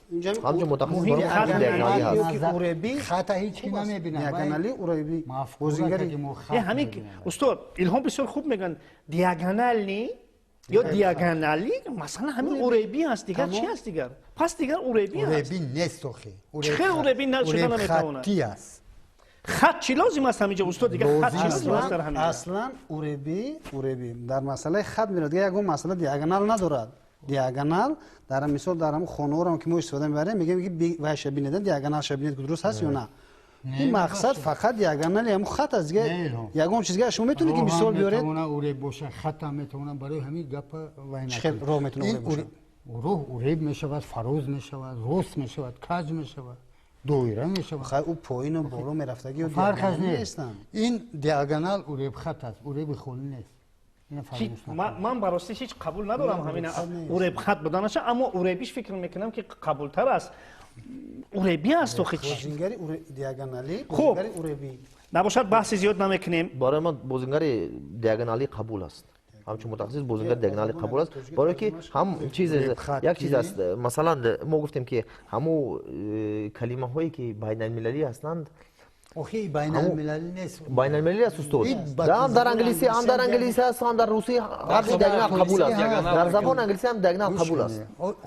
ҳамчун мутахассис барои қабул диагоналӣ ҳаст. Уребӣ. Хата ҳеҷ ки намебинам. Диагоналӣ, уребӣ, бозингари. Ҳамин устод Илҳом бисёр хуб мегӯянд, диагонални ё диагоналӣ, масалан, ҳамин уребӣ аст. Дигар чи аст дигар? Пас дигар уребӣ аст. Уребӣ нест охи. Хел уребӣ шуда наметавонад. Аст. Хат чӣ лозим аст ҳаминҷо, устод? Дигар хат чӣ лозим аст дар ҳаминҷо? Аслан уребӣ дар масъалаи хат меравад, дигар ягон масъала диагонал надорад. Диагонал дар мисол дар ҳамн хонаҳоро ки мо истифода мебарем, мегӯем, ки вайша бинед, диагоналша бинед, ки дуруст ҳаст ё на. Ин мақсад фақат диагонали ҳамн хат аст, дига ягон чиз. Шумо метавонед ки мисол биёред? Уреб боша, хатам метавонам. Барои ҳамин гапа вай. Чӣ хел роҳ метавонад уреб бошад? Роҳ уреб мешавад, фароз мешавад, рост мешавад, каҷ мешавад, доира мешавад. Хай, ӯ поину боло мерафтаги. Фарқаш нест. Ин диагонал уребхат аст, уреби холӣ нест. Ман ба ростӣ ҳеҷ қабул надорам ҳамин уребхат буданаша, аммо уребиш фикр мекунам, ки қабултар аст. Уребӣ аст охи. Бозингари диагоналӣ. Хуб набошад, баҳси зиёд намекунем. Барои ман бозингари диагоналӣ қабул аст, ҳамчун мутахассис бозингари диагоналӣ қабул аст, барое ки ҳам чиз як чиз аст. Масалан, мо гуфтем, ки ҳамун калимаҳое ки байналмилалӣ ҳастанд. Охи, байналмилалӣ нест. Байналмилалӣ аст, устод. Ҳам дар англисӣ, ҳам дар англисӣ аст, ҳам дар русӣ ҳарфи диагонал қабул аст. Дар забони англисӣ ҳам диагонал қабул аст.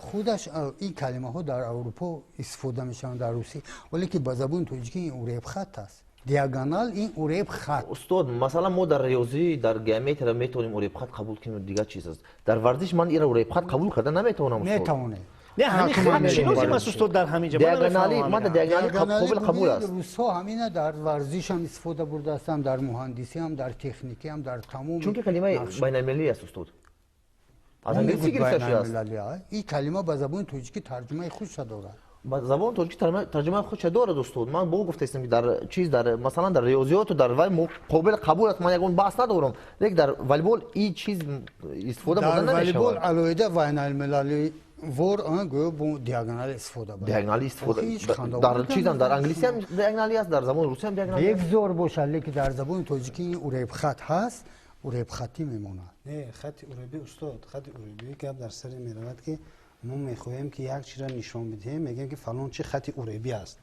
Худаш ин калимаҳо дар Аврупо истифода мешаванд, дар Русӣ, вале ки ба забони тоҷикӣ ин уребхат аст. Диагонал ин уребхат. Устод, масалан, мо дар риёзӣ, дар геометрия метавонем уребхат қабул кунем, дигар чиз аст. Дар варзиш ман ира уребхат қабул карда наметавонам, устод. Метавонед. Не, ҳамин хат чӣ лозим аст, устод, дар ҳамин ҷо? Диагоналӣ, ман диагоналӣ қобил қабул аст. Русҳо ҳамина дар варзиш ҳам истифода бурдаастанд, дар муҳандисӣ ҳам, дар техникӣ ҳам, дар тамоми. Чунки калимаи байналмилалӣ аст, устод, аз англисӣ гирифта шудааст. Ин калима ба забони тоҷикӣ тарҷумаи худша дорад. Ба забони тоҷикӣ тарҷумаи худша дорад, устод. Ман бо гуфтаистам, ки дар чиз, дар масалан дар риёзиёту дар вай қобил қабул аст, ман ягон баҳс надорам, лекин дар волейбол ин чиз истифода бурда намешавад. Дар волейбол алоҳида байналмилалӣ. Вор гӯё бо диагонал истифода барад. Диагонали истифода дар чизам, дар англисӣ ҳам диагонали аст, дар забони русӣ ҳам диагонали аст. Бегзор бошад, лекин дар забони тоҷикӣ ин уребхат ҳаст, уребхатӣ мемонад. Не, хати уребӣ, устод, хати уребӣ гап дар саре меравад, ки мо мехоҳем ки як чизро нишон бидиҳем, мегӯем ки фалон чи хати уребӣ аст.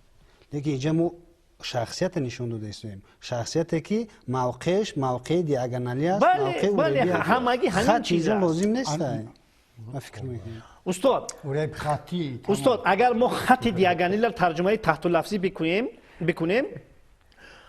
Лекин инҷа мо шахсияте нишон дода истоем, шахсияте ки мавқеаш мавқеи диагоналӣ аст, мавқеи уребӣ аст. Ҳамагӣ ҳамин хат чиз инҷо аст. Лозим нест, ман фикр мекунам. Устод, уребхатӣ. Устод, агар мо хати диагоналиро тарҷумаи таҳтуллафзӣ бикунем,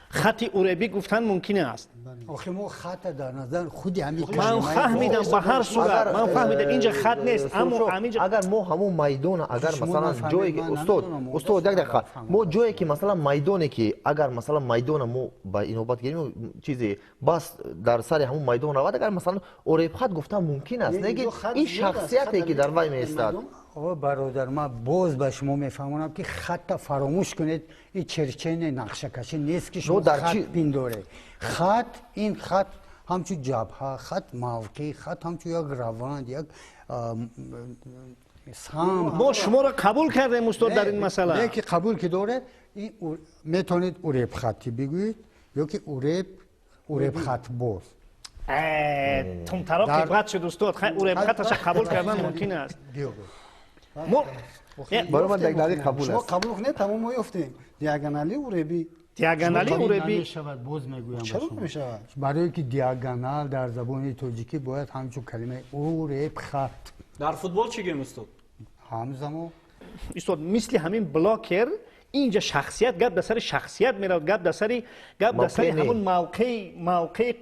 хати уребӣ гуфтан мумкин аст. Охи мо хата дар назар худи ҳамин Ман фаҳмидам, ба ҳар сурат ман фаҳмидам, инҷа хат нест, аммо ҳаминҷа агар мо ҳамон майдона, агар Шумо масалан нафаҳмед, ҷое ки ман устод, намедонам, устод, як дақиқа, фаҳмам. Мо ҷое ки масалан майдоне ки агар масалан майдона мо ба инобат гирем, чизе бас дар сари ҳамон майдон равад, агар масалан уребхат гуфтан мумкин аст, Не, не ки инҷо хат ин зиёд аст, шахсияте хат ки дар вай меистад. майдон. О бародар, ман боз ба шумо мефаҳмонам, ки хатта фаромӯш кунед, ин черчени нақшакашӣ нест, ки шумо Но дар хат пиндоред. Хат ин хат ҳамчун ҷабҳа, хат мавқеъ, хат ҳамчун як раванд, як самт. Мо шуморо қабул кардем, устод, дар ин масъала. Не, ки қабул ки доред, ин метавонед уребхатӣ бигӯед ё ки уребхатбоз. Тумтароқ бад шуд, устод. Хай, уребхаташа қабул кардан мумкин аст. Мо Барои ман диагоналӣ қабул Шумо аст. қабул кунед, тамом, мо ёфтем. Диагоналӣ, уребӣ. Диагоналӣ, уребӣ. Намешавад, боз мегӯям ба Чаро шумо. намешавад? Барое ки диагонал дар забони тоҷикӣ бояд ҳамчун калимаи уребхат. Дар футбол чӣ гӯем, устод? Ҳамзамон. Устод, мисли ҳамин блокер инҷа шахсият, гап дар сари шахсият меравад, гап дар сари Мавқеъ не. ҳамон мавқеи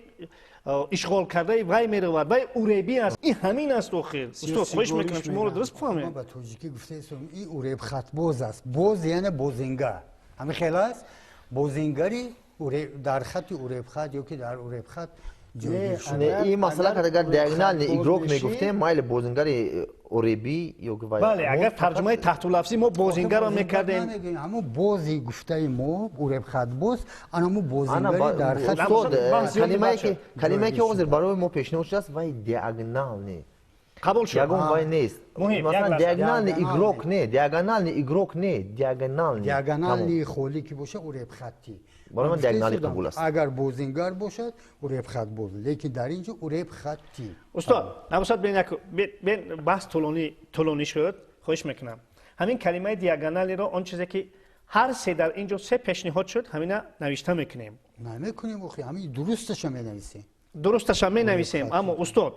ишғол кардаи вай меравад, вай уребӣ аст, ин ҳамин аст охир. Устод, хоҳиш мекунам, шуморо дуруст Ман бифаҳмед. Ба тоҷикӣ гуфтаистам, ин уребхатбоз аст. Боз яъне бозингар, ҳамин хел аст, бозингари дар хати уребхат ё ки дар уребхат ҷойгир шуда. Не, ин масъала агар диагональный боз игрок мешид- мегуфтем, майли, бозингари уребӣ ё ки вай. Бале, Мо агар фақат- тарҷумаи таҳтуллафзӣ мо бозингарро Охир мекардем. намегӯем, ҳамон бози гуфтаи мо уребхатбоз, ана ҳамон Ана бозингари дар хати устод, баҳс зиёд калимае ки мебахшад. калимае ки ҳозир барои мо пешниҳод шудааст, вай диагоналный. Қабул шуд. Ягон вай нест. Муҳим, як Масалан, лаҳза. диагональный Диагоналный. игрок не, диагональный игрок не, диагоналный. Диагонални холӣ ки боша, уребхаттӣ. Барои ман Гуфта диагоналӣ истодам, қабул аст. Агар бозингар бошад, уребхатбоз, лекин дар ин ҷо уребхаттӣ. Устод, набошад, бин, бин, баҳс тӯлонӣ шуд. Хоҳиш мекунам, ҳамин калимаи диагоналиро, он чизе ки ҳар се дар ин ҷо се пешниҳод шуд, ҳамина навишта мекунем. Намекунем, охи ҳамин дурусташа менависем. Дурусташа менависем, аммо устод,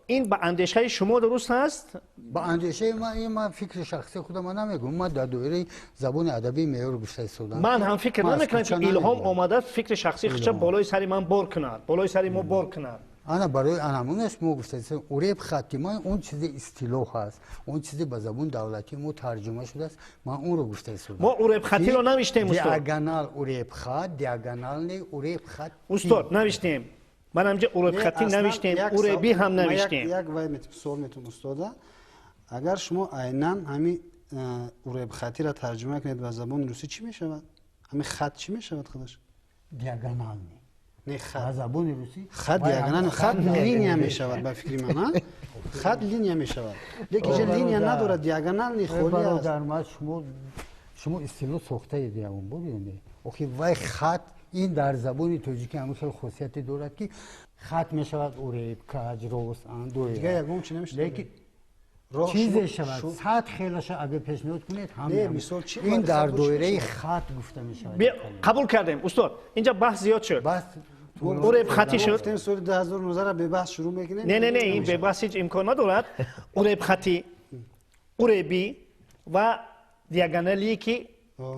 ин ба андешаи шумо дуруст аст? Ба андешаи ман, ин ман фикри шахсии худам намегӯям, ман дар доираи забони адабии меъёр гуфта истодам. Ман ҳам фикр Ман аз намекунам, ки кӯча Илҳом намегӯям. омада фикри шахсии худша болои сари ман бор кунад, болои сари мо бор кунад. Ана барои анамунаш мо гуфта истодем уреб хатти. Ман он чизе истилоҳ аст, он чизе ба забони давлатии мо тарҷума шудааст, ман онро гуфта истодам. Мо уребхаттиро навиштем, устод. Диагонал, уребхат, диагонални, уребхатти. Устод, навиштем, ман ҳамҷа уребхаттӣ Не, аслан навиштем, як уребӣ ҳам ман навиштем. Як вай суол метум устода. Агар шумо айнан ҳамин уребхатиро тарҷума кунед ба забони русӣ, чӣ мешавад? Ҳамин хат чӣ мешавад худаш? Диагонални. Не, Ба хат. забони русӣ Хат вай диагонал, ҳам хат линия мешавад, ба фикри ман, а? Хат линия мешавад, лекин инҷа линия надорад, диагонални Эй, холӣ аст. Бародар, ман шумо истилоҳ сохтаед, ягон бор охи вай хат ин дар забони тоҷикӣ ҳамин хел хосияте дорад, ки хат мешавад уреб, каҷ, рост, андоира. Дигар ягон чи намешавад. Лекин Роҳ чизе шумо- шавад, сад хелаша агар пешниҳод кунед, ҳам Не, мисол чӣ ин бояд дар хат бошад? доираи хат гуфта мешавад. Қабул кардем, устод, инҷа баҳс зиёд шуд. Бас. Уребхатӣ шуд. Гуфтем, соли 2019 бебаҳс шурӯъ мекунем. Не, ин бебаҳс ҳеҷ имкон надорад. Уребхатӣ, уребӣ ва диагоналие ки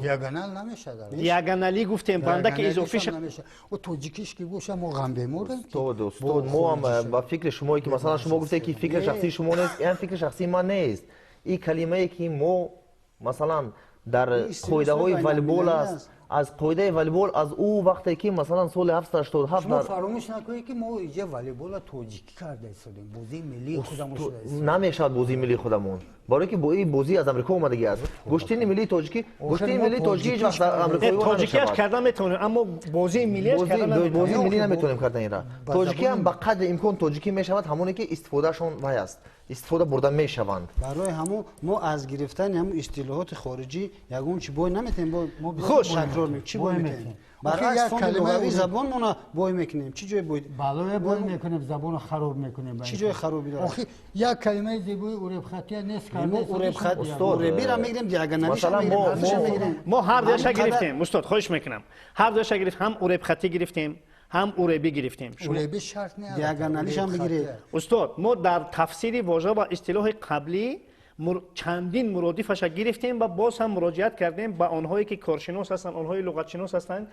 Диагонал намешавад. Диагоналӣ гуфтем, банда ки изофӣ Диагоналишам намешавад. О тоҷикиш ки боша, мо ғамбеморем. Устод, устод, мо ҳам ба фикри шумое ки масалан шумо гуфтед, ки фикри шахсии шумо нест, ин фикри шахсии ман нест. Ин калимае ки мо масалан дар Ин истилоҳи қоидаҳои волейбол байналмилалӣ аст. Аст. Аз қоидаи волейбол аз ӯ вақте ки масалан соли 787 шумо фаромӯш накунед, ки мо иҷа волейболро тоҷикӣ карда истодем, бозии миллии худамон шуда. Намешавад бозии миллии худамон, барое ки бо ин бозӣ аз Амрико омадагӣ аст. Гӯштини миллии тоҷикӣ, гӯштини миллии тоҷикӣ ҳеҷ вақт амрикоиҳо тоҷикиаш карда метавонем, аммо бозии миллиаш карда наметавонем. Бозии миллӣ наметавонем карда инра. Тоҷикӣ ҳам ба қадри имкон тоҷикӣ мешавад, ҳамоне ки истифодаашон вай аст, истифода бурда мешаванд. Барои ҳамон мо аз гирифтани ҳамон истилоҳоти хориҷӣ ягон чи бой наметем. Мо Хуш. Такрор мекунем, чӣ бой метем? Баръакс, фонди луғавии забонмона бой мекунем. Чӣ ҷой бой? Балое бой мекунем, забонро хароб мекунем. Чӣ ҷои харобӣ дорад? Охи, як калимаи зебои уребхатия нест карда. Мо уребира мегирем, диагоналиша мегирем. Мо ҳар дуяша гирифтем, устод, хоҳиш мекунам. Ҳар дуяша гирифт, ҳам уребхатӣ гирифтем, ҳам уребӣ гирифтем. Уреби шарт не. Диагоналишам бигиред. Устод, мо дар тафсири вожа ва истилоҳи қаблӣ чандин муродифаша гирифтем ва боз ҳам муроҷиат кардем ба онҳое ки коршинос ҳастанд, онҳои луғатшинос ҳастанд.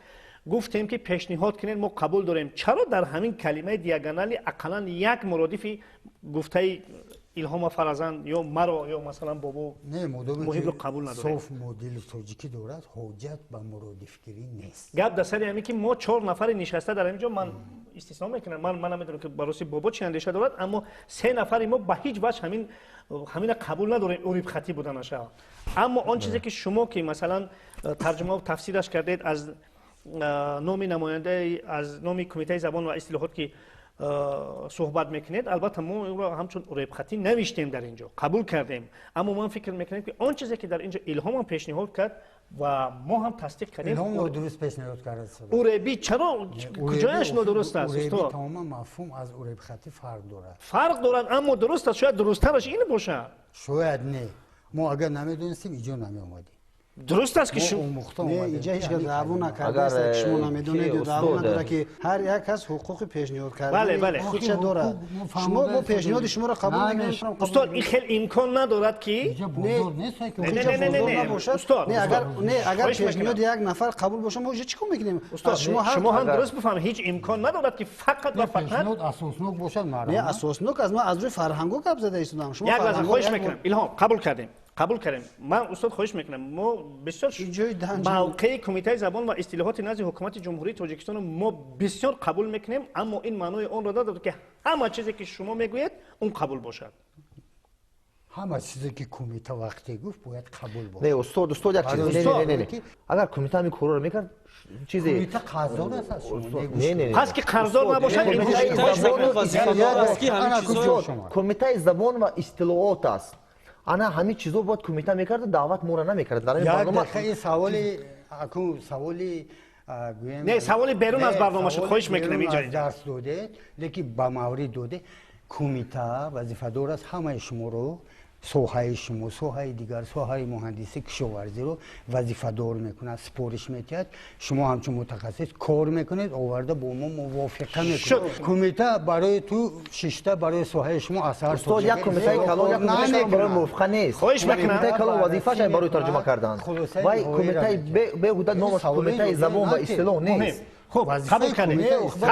Гуфтем ки пешниҳод кунед, мо қабул дорем. Чаро дар ҳамин калимаи диагонали ақаллан як муродифи гуфтаи Илҳома Фаразанд ё маро ё масалан бобо Муҳибро қабул надорем? Соф модели тоҷикӣ дорад, ҳоҷат ба муродифгирӣ нест. Гап дар сари ҳамин ки мо чор нафари нишаста дар ҳамин ҷо, ман истисно мекунам, ман намедонам ки бароси бобо чӣ андеша дорад, аммо се нафари мо ба ҳеҷ ваҷҳ ҳамина қабул надорем, урибхатӣ буданаша. Аммо он чизе ки шумо ки масалан тарҷума тафсираш кардед аз номи намояндаи, аз номи Кумитаи забон ва истилоҳот ки суҳбат мекунед, албатта мо ӯро ҳамчун уребхатӣ навиштем, дар ин ҷо қабул кардем. Аммо ман фикр мекунам ки он чизе ки дар ин ҷо Илҳомам пешниҳод кард ва мо ҳам тасдиқ кардем. Илҳом нодуруст пешниҳод кард. Уреби чаро, куҷояш нодуруст аст, устод? Тамоман мафҳум аз уребхатӣ фарқ дорад. Фарқ дорад, аммо дуруст аст. Шояд дурусттараш ин бошад. Шояд не. Мо агар намедонистем, иҷо намеомадем. Дуруст аст ки инҷа ҳеҷ кас даъво накардааст, ки шумо намедонед ё даъво надорад, ки ҳар як кас ҳуқуқи пешниҳод кардани худша дорад. Шумо мо пешниҳоди шуморо қабул намекунем. Устод, ин хел имкон надорад ки не, агар пешниҳоди як нафар қабул бошад, мо инҷа чӣ кор мекунем? Устод, шумо ҳам дуруст бифаҳмед, ҳеҷ имкон надорад ки фақат ва фақат пешниҳод асоснок бошад. Не, асоснок аз ман аз рӯи фарҳангҳо гап зада истодам. Шумо як лаҳза, хоҳиш мекунам, Илҳом, қабул кардем, қабул кардем. Ман, устод, хоҳиш мекунам, мо бисёр мавқеи Кумитаи забон ва истилоҳоти назди Ҳукумати Ҷумҳурии Тоҷикистонро мо бисёр қабул мекунем, аммо ин маънои онро надорад ки ҳама чизе ки шумо мегӯед, он қабул бошад. Ҳама чизе ки кумита вақте гуфт, бояд қабул бошад. Не, устод, устод, як чиз, не, не, не, агар кумита ҳамин корро мекард, чизе кумита қарздор аст аз шумо. Не, не, пас ки қарздор набошад. Кумитаи забон ва истилоҳот аст. Ана ҳамин чизо бояд кумита мекард, даъват моро намекард. Дар ин барнома саволи акун саволи не, саволи берун аз барнома шуд, хоҳиш мекунам инҷо. Дарс додед, лекин ба маврид додед. Кумита вазифадор аст ҳамаи шуморо, соҳаи шумо, соҳаи дигар, соҳаи муҳандисӣ, кишоварзиро вазифадор мекунад, супориш метиҳад. Шумо ҳамчун мутахассис кор мекунед, оварда бо мо мувофиқа мекунед. Кумита барои ту шишта, барои соҳаи шумо асар. Устод, як кумитаи калон, як кумитаи барои мувофиқа нест. Хоҳиш мекунам. Кумитаи калон вазифааш барои тарҷума кардан. Вай кумитаи беҳуда номаш Кумитаи забон ва истилоҳ нест. Хуб, қабул кардем,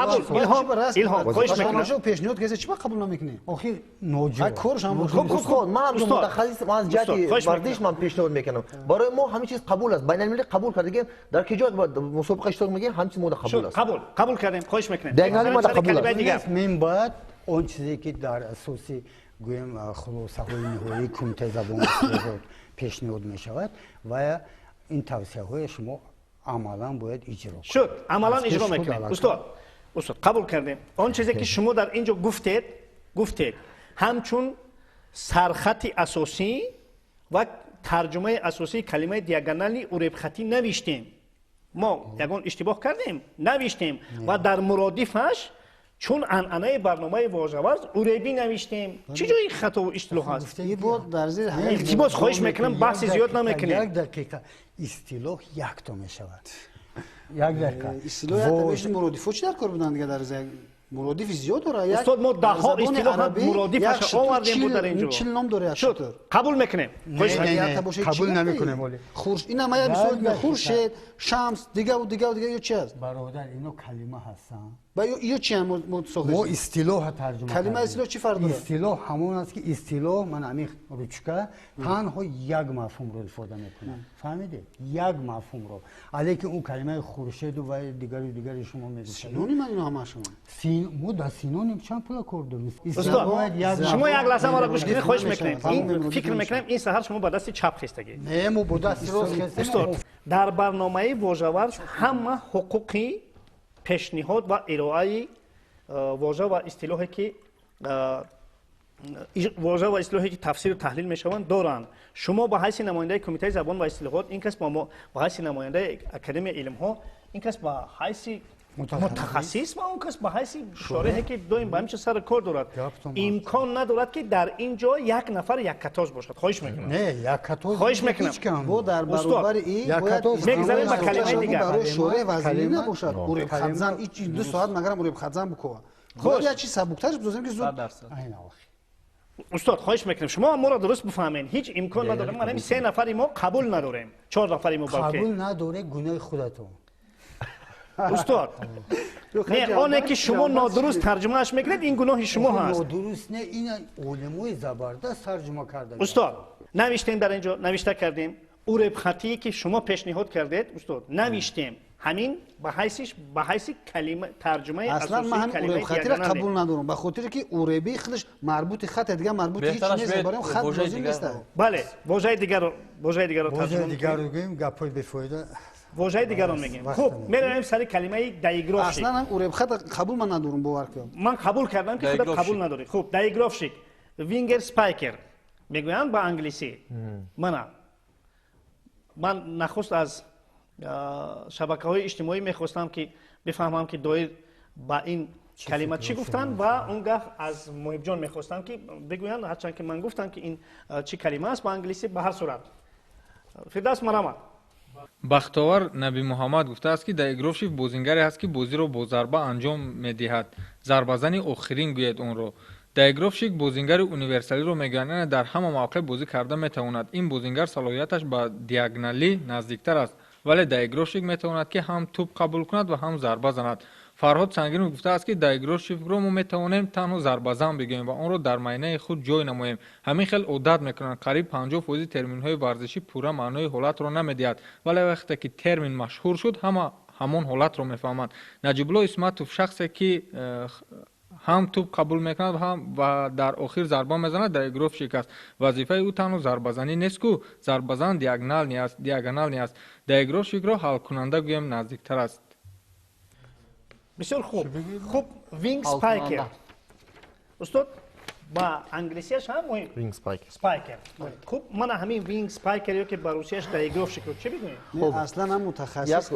қабул. Илҳом, Илҳом, хоҳиш мекунам. Шумо пешниҳод кардед, чӣ ба қабул намекунед? Охир ноҷо. Коршам. Хуб, хуб, хуб, ман ҳамчун мутахассис, ман аз ҷиҳати варзиш ман пешниҳод мекунам. Барои мо ҳамин чиз қабул аст, байналмилалӣ қабул кардагем, дар ки ҷой мусобиқа иштирок мекунем, ҳамин чиз мода қабул аст. Қабул, қабул кардем, хоҳиш мекунем. Диагонали мода қабул аст. Мин баъд он чизе ки дар асоси гӯем хулосаҳои ниҳоии Кумитаи забон пешниҳод мешавад ва ин тавсияҳои шумо амалан бояд иҷро шуд, амалан иҷро мекунем. Устод, устод, қабул кардем. Он чизе ки шумо дар ин ҷо гуфтед, гуфтед ҳамчун сархати асосӣ ва тарҷумаи асосии калимаи диагонали уребхатӣ навиштем. Мо ягон иштибоҳ кардем? Навиштем ва дар муродифаш чун анъанаи барномаи вожаварз уребӣ навиштем. Чӣ ҷои хатову истилоҳ аст? Илтимос, хоҳиш мекунам, баҳси зиёд намекунем. Як дақиқа, истилоҳ якто мешавад. Як дақиқа. Истилоҳ муродифҳо чӣ дар кор буданд дига? Дар муродифи зиёд дорад. Устод, мо даҳҳо истилоҳ муродифаша овардем буд дар ин ҷо. 40 ном дорад. Шуд, қабул мекунем. Қабул намекунем. Оли ина мая мисол, Хуршед, Шамс, дигаву дигаву дига, ё чи аст? Бародар, ино калима ҳастанд. Ба ё чи мо мо истилоҳ тарҷума калима истилоҳ чӣ фарқ дорад? Истилоҳ ҳамон аст ки истилоҳ ман ҳамин ручка танҳо як мафҳумро ифода мекунад. Фаҳмидед? Як мафҳумро. Алекин он калимаи хуршеду ва дигару дигари шумо мегӯед. Синоним ин ҳамашон. Мо дар синоним чанд пула кор дорем? Шумо як лаҳза маро гӯш кунед, хоҳиш мекунем. Фикр мекунем ин саҳар шумо ба дасти чап хестагӣ. Не, мо бо дасти рост хестем. Устод, дар барномаи вожаварз ҳама ҳуқуқи пешниҳод ва ироаи вожа ва истилоҳе ки вожа ва истилоҳе ки тафсиру таҳлил мешаванд доранд. Шумо ба ҳайси намояндаи Кумитаи забон ва истилоҳот, ин кас ба ҳайси намояндаи Академияи илмҳо, ин кас ба ҳайси мутахассис ва он кас ба ҳайси шореҳе ки доим ба ҳамин чиз сари кор дорад. Имкон надорад ки дар ин ҷо як нафар яккатоз бошад. Хоҳиш мекунам. Не, яккатоз. Хоҳиш мекунам. Бо дар баробари ин мегзарем ба калимаи дигар. Барои шореҳ вазифа набошад. Уребхатзан ду соат магарам уребхатзан букова. Бояд як чиз сабуктарш бизозем ки зуд. Устод, хоҳиш мекунем шумо моро дуруст бифаҳмед. Ҳеҷ имкон надорем. Ман ҳамин се нафари мо қабул надорем. 4 нафари мо балки. Қабул надоре гуноҳи худатон. Устод, не, оне ки шумо нодуруст тарҷумааш мекунед, ин гуноҳи шумо ҳаст. Нодуруст не, ин олимои забардаст тарҷума карда. Устод, навиштем дар инҷо, навишта кардем. Уребхатие ки шумо пешниҳод кардед, устод, навиштем. Ҳамин ба ҳайси калима тарҷумаи асосии ман ҳамин уребхатиро қабул надорам, ба хотире ки уреби худаш марбути хат дигар марбути ҳеҷ нест, барои хат лозим нест. Бале, вожаи дигарро, вожаи дигарро тарҷума мекунем. Вожаи дигарро гӯем, гапҳои бефоида. Вожаи дигарро мегӯем. Хуб, меравем сари калимаи доигровщик. Аслан уребхат қабул ман надорам, бовар кунам. Ман қабул кардам ки худат қабул надорӣ. Хуб, доигровщик, вингер спайкер мегӯянд ба англисӣ. Мана ман нахуст аз шабакаҳои иҷтимоӣ мехостам ки бифаҳмам ки доир ба ин калима чӣ гуфтанд ва он гаҳ аз Муҳибҷон мехостам ки бигӯянд, ҳарчанд ки ман гуфтам ки ин чӣ калима аст ба англисӣ. Ба ҳар сурат Фирдавс марҳамат. Бахтовар Наби Муҳаммад гуфтааст ки доигровщик бозингаре ҳаст ки бозиро бо зарба анҷом медиҳад. Зарбазани охирин гӯяд онро. Доигровщик бозингари универсалиро мегӯянд, яъне дар ҳама мавқеъ бозӣ карда метавонад. Ин бозингар салоҳияташ ба диагоналӣ наздиктар аст, вале доигровщик метавонад ки ҳам тӯб қабул кунад ва ҳам зарба занад. Фарҳод Сангинов гуфтааст ки доигровщикро мо метавонем танҳо зарбазан бигӯем ва онро дар майнаи худ ҷой намоем. Ҳамин хел одат мекунанд. Қариб 50% терминҳои варзишӣ пурра маънои ҳолатро намедиҳад, вале вақте ки термин машҳур шуд, ҳама ҳамон ҳолатро мефаҳманд. Наҷибулло Исматов шахсе ки ҳам тӯб қабул мекунад ва дар охир зарба мезанад, доигровщик аст. Вазифаи ӯ танҳо зарбазанӣ нест ку зарбазан диагонални аст. Доигровщикро ҳалкунанда гӯем наздиктар аст. Бисёр хуб. Хуб, винг спайкер. Устод, ба англисияш ҳам муҳим. Винг спайкер. Спайкер. Хуб, мана ҳамин винг спайкер ё ки ба русияш доигровщикро чӣ бигӯем? Хуб, аслан ҳам мутахассис.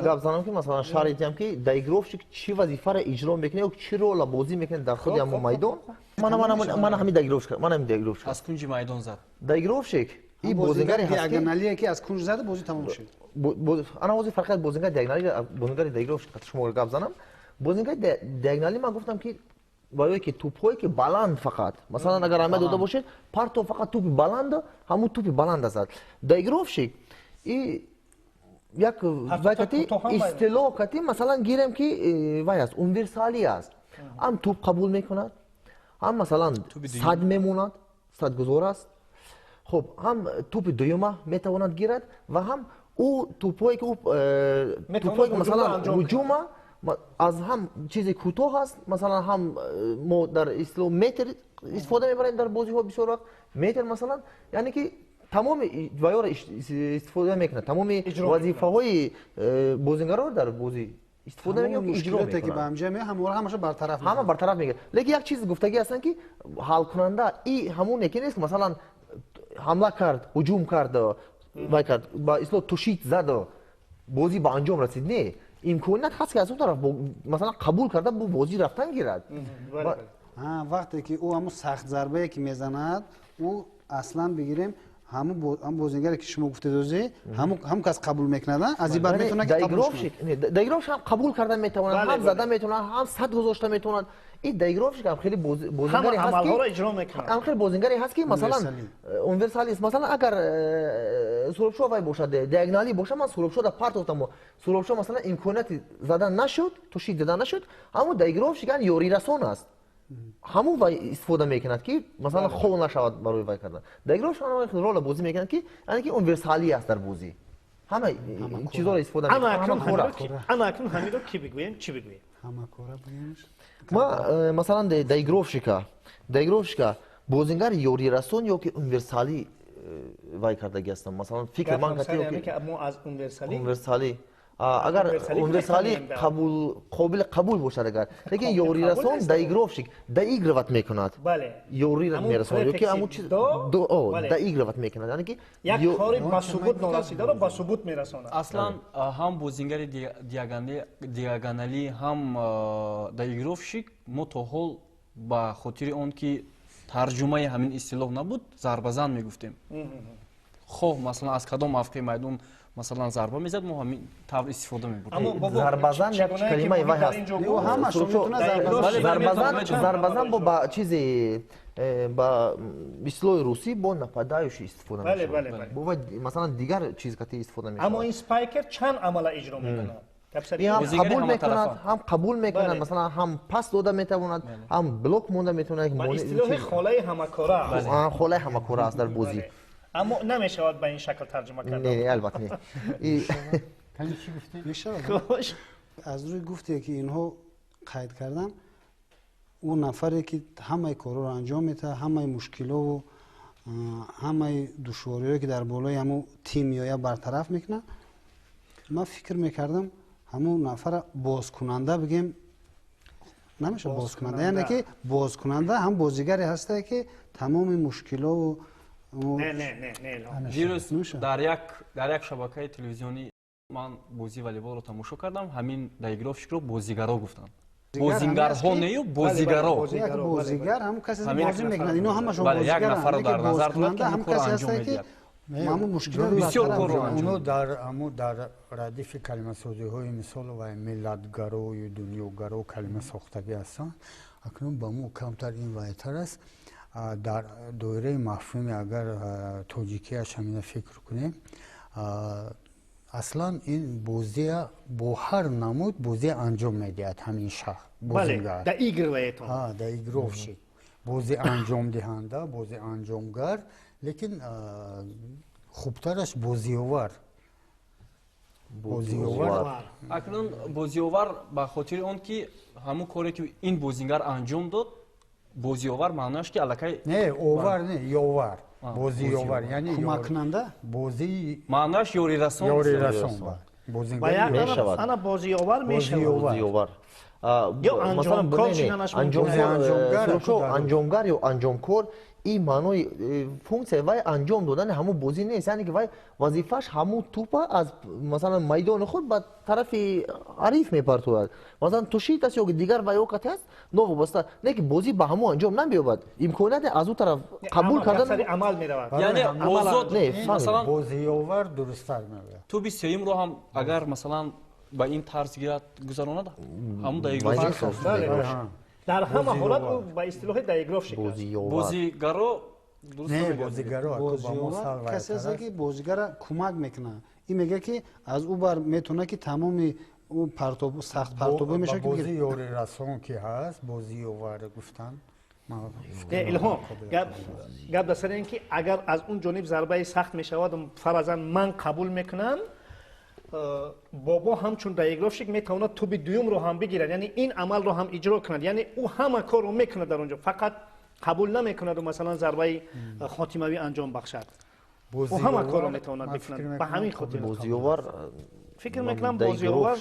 Гап занам ки масалан шарҳ диҳам ки доигровщик чӣ вазифаро иҷро мекунад ё чӣ ролро бозӣ мекунад дар худи ҳамон майдон. Мана ҳамин доигровщик, мана ҳамин доигровщик. Аз кунҷи майдон зад. Доигровщик ин бозингаре ҳаст ки диагоналие ки аз кунҷ зада бозӣ тамом шуд. Ана ҳозир фарқият бозингари диагоналӣ бозингари доигровщик шумо гап занам. Бозингари диагоналӣ ман гуфтам ки барое ки тӯпҳое ки баланд фақат, масалан агар ҳама дода бошед, парто фақат тӯпи баланд, ҳамун тӯпи баланд зад. Доигровщик и як вай кати истилоҳ кати масалан гирем ки вай аст, универсалӣ аст. Ҳам тӯп қабул мекунад, ҳам масалан сад мемонад, садгузор аст. Хуб, ҳам тӯпи дуюма метавонад гирад ва ҳам ӯ тӯпҳое ки тӯпҳое ки масалан ҳуҷума аз ҳам чизи кӯтоҳ аст, масалан ҳам мо дар истилоҳ метр истифода мебарем дар бозиҳо бисёр вақт метр масалан, яъне ки тамоми ваёро истифода мекунад, тамоми вазифаҳои бозингароро дар бозӣ истифода мекунад, иҷро мекунад. Ки ба ҳамҷа меояд, ҳамаро ҳамаша бартараф мекунад. Ҳама бартараф мекунад. Лекин як чиз гуфтагӣ ҳастанд ки ҳалкунанда и ҳамоне ки нест, масалан ҳамла кард, ҳуҷум кард, вай кард, ба истилоҳ тушид зад, бозӣ ба анҷом расид. Не, имконият ҳаст ки аз он тараф масалан қабул карда бо бозӣ рафтан гирад. Вақте ки ӯ ҳамун сахт зарбае ки мезанад, ӯ аслан бигирем Ҳамон бозингаре ки шумо гуфтед озе, ҳамон кас қабул мекунад, аз ин баъд метавонад ки қабул кунад. Доигровщик ҳам қабул карда метавонад, ҳам зада метавонад, ҳам сад гузошта метавонад. Ин доигровщик ҳам хеле бозингаре ҳаст ки амалҳоро иҷро мекунад. Ҳам хеле бозингаре ҳаст ки масалан универсалист. Масалан агар Суробшо вай бошад, диагоналӣ бошад, ман Суробшода партофтам, Суробшо масалан имконияти задан нашуд, туши додан нашуд, аммо доигровщик ёрирасон аст. Ҳамон вай истифода мекунад ки масалан хол нашавад барои вай кардан. Доигровщик ҳамон рола бозӣ мекунад ки яъне ки универсалӣ аст дар бозӣ. Ҳама чизҳоро истифода мекунад. Ана акнун ҳаминро ки бигӯем, чӣ бигӯем? Ҳамакора бигӯем. Ма масалан доигровщика бозингари ёрирасон ё ки универсалӣ вай кардагӣ ҳастам. Масалан фикр ман ки мо аз универсалӣ агар универсалӣ қобили қабул бошад агар, лекин ёрирасон доигровщик доигровать мекунад. Ёри мерасонад ё ки ҳамон чиз доигровать мекунад, яъне ки як кори ба субут норасидаро ба субут мерасонад. Аслан ҳам бозингари диагоналӣ, ҳам доигровщик мо то ҳол ба хотири он ки тарҷумаи ҳамин истилоҳ набуд, зарбазан мегуфтем. Хоҳ масалан аз кадом мавқеи майдон масалан зарба мезад, мо ҳамин тавр истифода мебурдем. Зарбазан як калимаи вай ҳаст. Зарбазан бо ба чизе ба истилоҳи русӣ бо нападающий истифода мешавад. Бо вай масалан дигар чиз кати истифода мешавад. Аммо ин спайкер чанд амала иҷро мекунад? Ҳам қабул мекунад, ҳам қабул мекунад, масалан ҳам пас дода метавонад, ҳам блок монда метавонад. Ба истилоҳи холаи ҳамакора аст. Холаи ҳамакора аст дар бозӣ. Аммо намешавад ба ин шакл тарҷума кард. Не, албатта не. Мешавад. Аз рӯи гуфте ки инҳо қайд кардан, ӯ нафаре ки ҳамаи корҳоро анҷом медиҳад, ҳамаи мушкилову ҳамаи душвориҳое ки дар болои ҳамун тим меояд бартараф мекунад. Ман фикр мекардам ҳамун нафара бозкунанда бигем, намешавад бозкунанда, яъне ки бозкунанда ҳам бозигаре ҳастае ки тамоми мушкилову Не, не, не, не. Дирӯз дар як шабакаи телевизионӣ ман бозии волейболро тамошо кардам, ҳамин доигровщикро бозигаро гуфтанд. Бозингарҳо нею бозигаро. Бозигар ҳамон касе бозӣ мекунад, ино ҳамашон бозигаранд. Як нафарро дар назар дорад ки ҳамон корро анҷом медиҳад. Бисёр корро анҷом Оно дар радифи калимасозиҳои мисол ва миллатгарою дунёгаро калимасохтагӣ ҳастанд. Акнун ба мо камтар ин вайтар аст. Дар доираи мафҳуми агар тоҷикияш ҳамина фикр кунем, аслан ин бозия бо ҳар намуд бозия анҷом медиҳад ҳамин шахс бозингар. Доигровщик бози анҷомдиҳанда, бози анҷомгар, лекин хубтараш бозиовар. Бозиовар. Акнун бозиовар ба хотири он ки ҳамон коре ки ин бозингар анҷом дод, бозиовар маънояш ки аллакай не овар, не ёвар, бозиовар яъне кӯмаккунанда, бози маънояш ёрирасон, ёрирасон мешавад. Ана бозиовар мешавад. Бозиовар ё анҷомкор чӣ анҷомгар ё анҷомкор, ин маънои функсияи вай анҷом додани ҳамун бозӣ нест, яъне ки вай вазифааш ҳамун тӯпа аз масалан майдони худ ба тарафи ҳариф мепартояд. Масалан тушит аст ё дигар вай окате аст, новобаста не ки бозӣ ба ҳамун анҷом намеёбад, имконияте аз ӯ тараф қабул кардан амал меравад. Яъне озод масалан бозиёвар дурусттар меояд. Тӯби сеюмро ҳам агар масалан ба ин тарз гирад гузаронад, ҳамун доигровщик. Дар ҳама ҳолат ӯ ба истилоҳи доигровщик аст. Бозигаро не, бозигаро касе аст ки бозигара кӯмак мекунад. Ин мегӯяд ки аз ӯ бар метавонад ки тамоми ӯ партоб сахт партобӣ мешавад. Бози ёрирасон ки ҳаст, бозиёвар гуфтан. Илҳом, гап дар сари ин ки агар аз он ҷониб зарбаи сахт мешавад, фаразан ман қабул мекунам, бобо ҳамчун доигровщик метавонад тӯби дуюмро ҳам бигирад, яъне ин амалро ҳам иҷро кунад, яъне ӯ ҳама корро мекунад дар он ҷо, фақат қабул намекунаду масалан зарбаи хотимавӣ анҷом бахшад. Ӯ ҳама корро метавонад бикунад, ба ҳамин хотир бозиёвар Фикр мекунам бозиёвар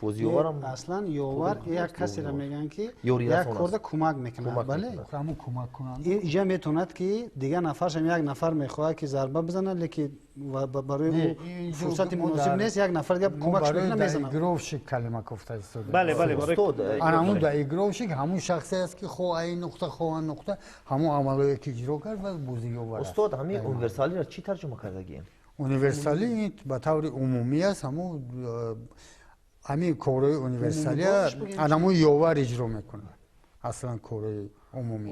бозиёварам аслан ёвар як касеро мегӯянд, ки як корда кӯмак мекунад. Бале, ҳамун кӯмаккунанда инҷа метавонад, ки дигар нафаршам як нафар мехоҳад, ки зарба бизанад, лекин барои ӯ фурсати муносиб нест, як нафар дигар кӯмакш мекунад, мезанад. Доигровщик калима гуфта истода. Бале, бале, ана ҳамун доигровщик ҳамун шахсе аст, ки хоҳ ин нуқта, хоҳ он нуқта ҳамун амалое ки иҷро кард ва бозиёвар аст. Устод, ҳамин универсалиро чӣ тарҷума кардагием? Универсалӣ ба таври умумӣ аст. Ҳамин корҳои универсалия ҳамун ёвар иҷро мекунад. Аслан корҳои умумӣ.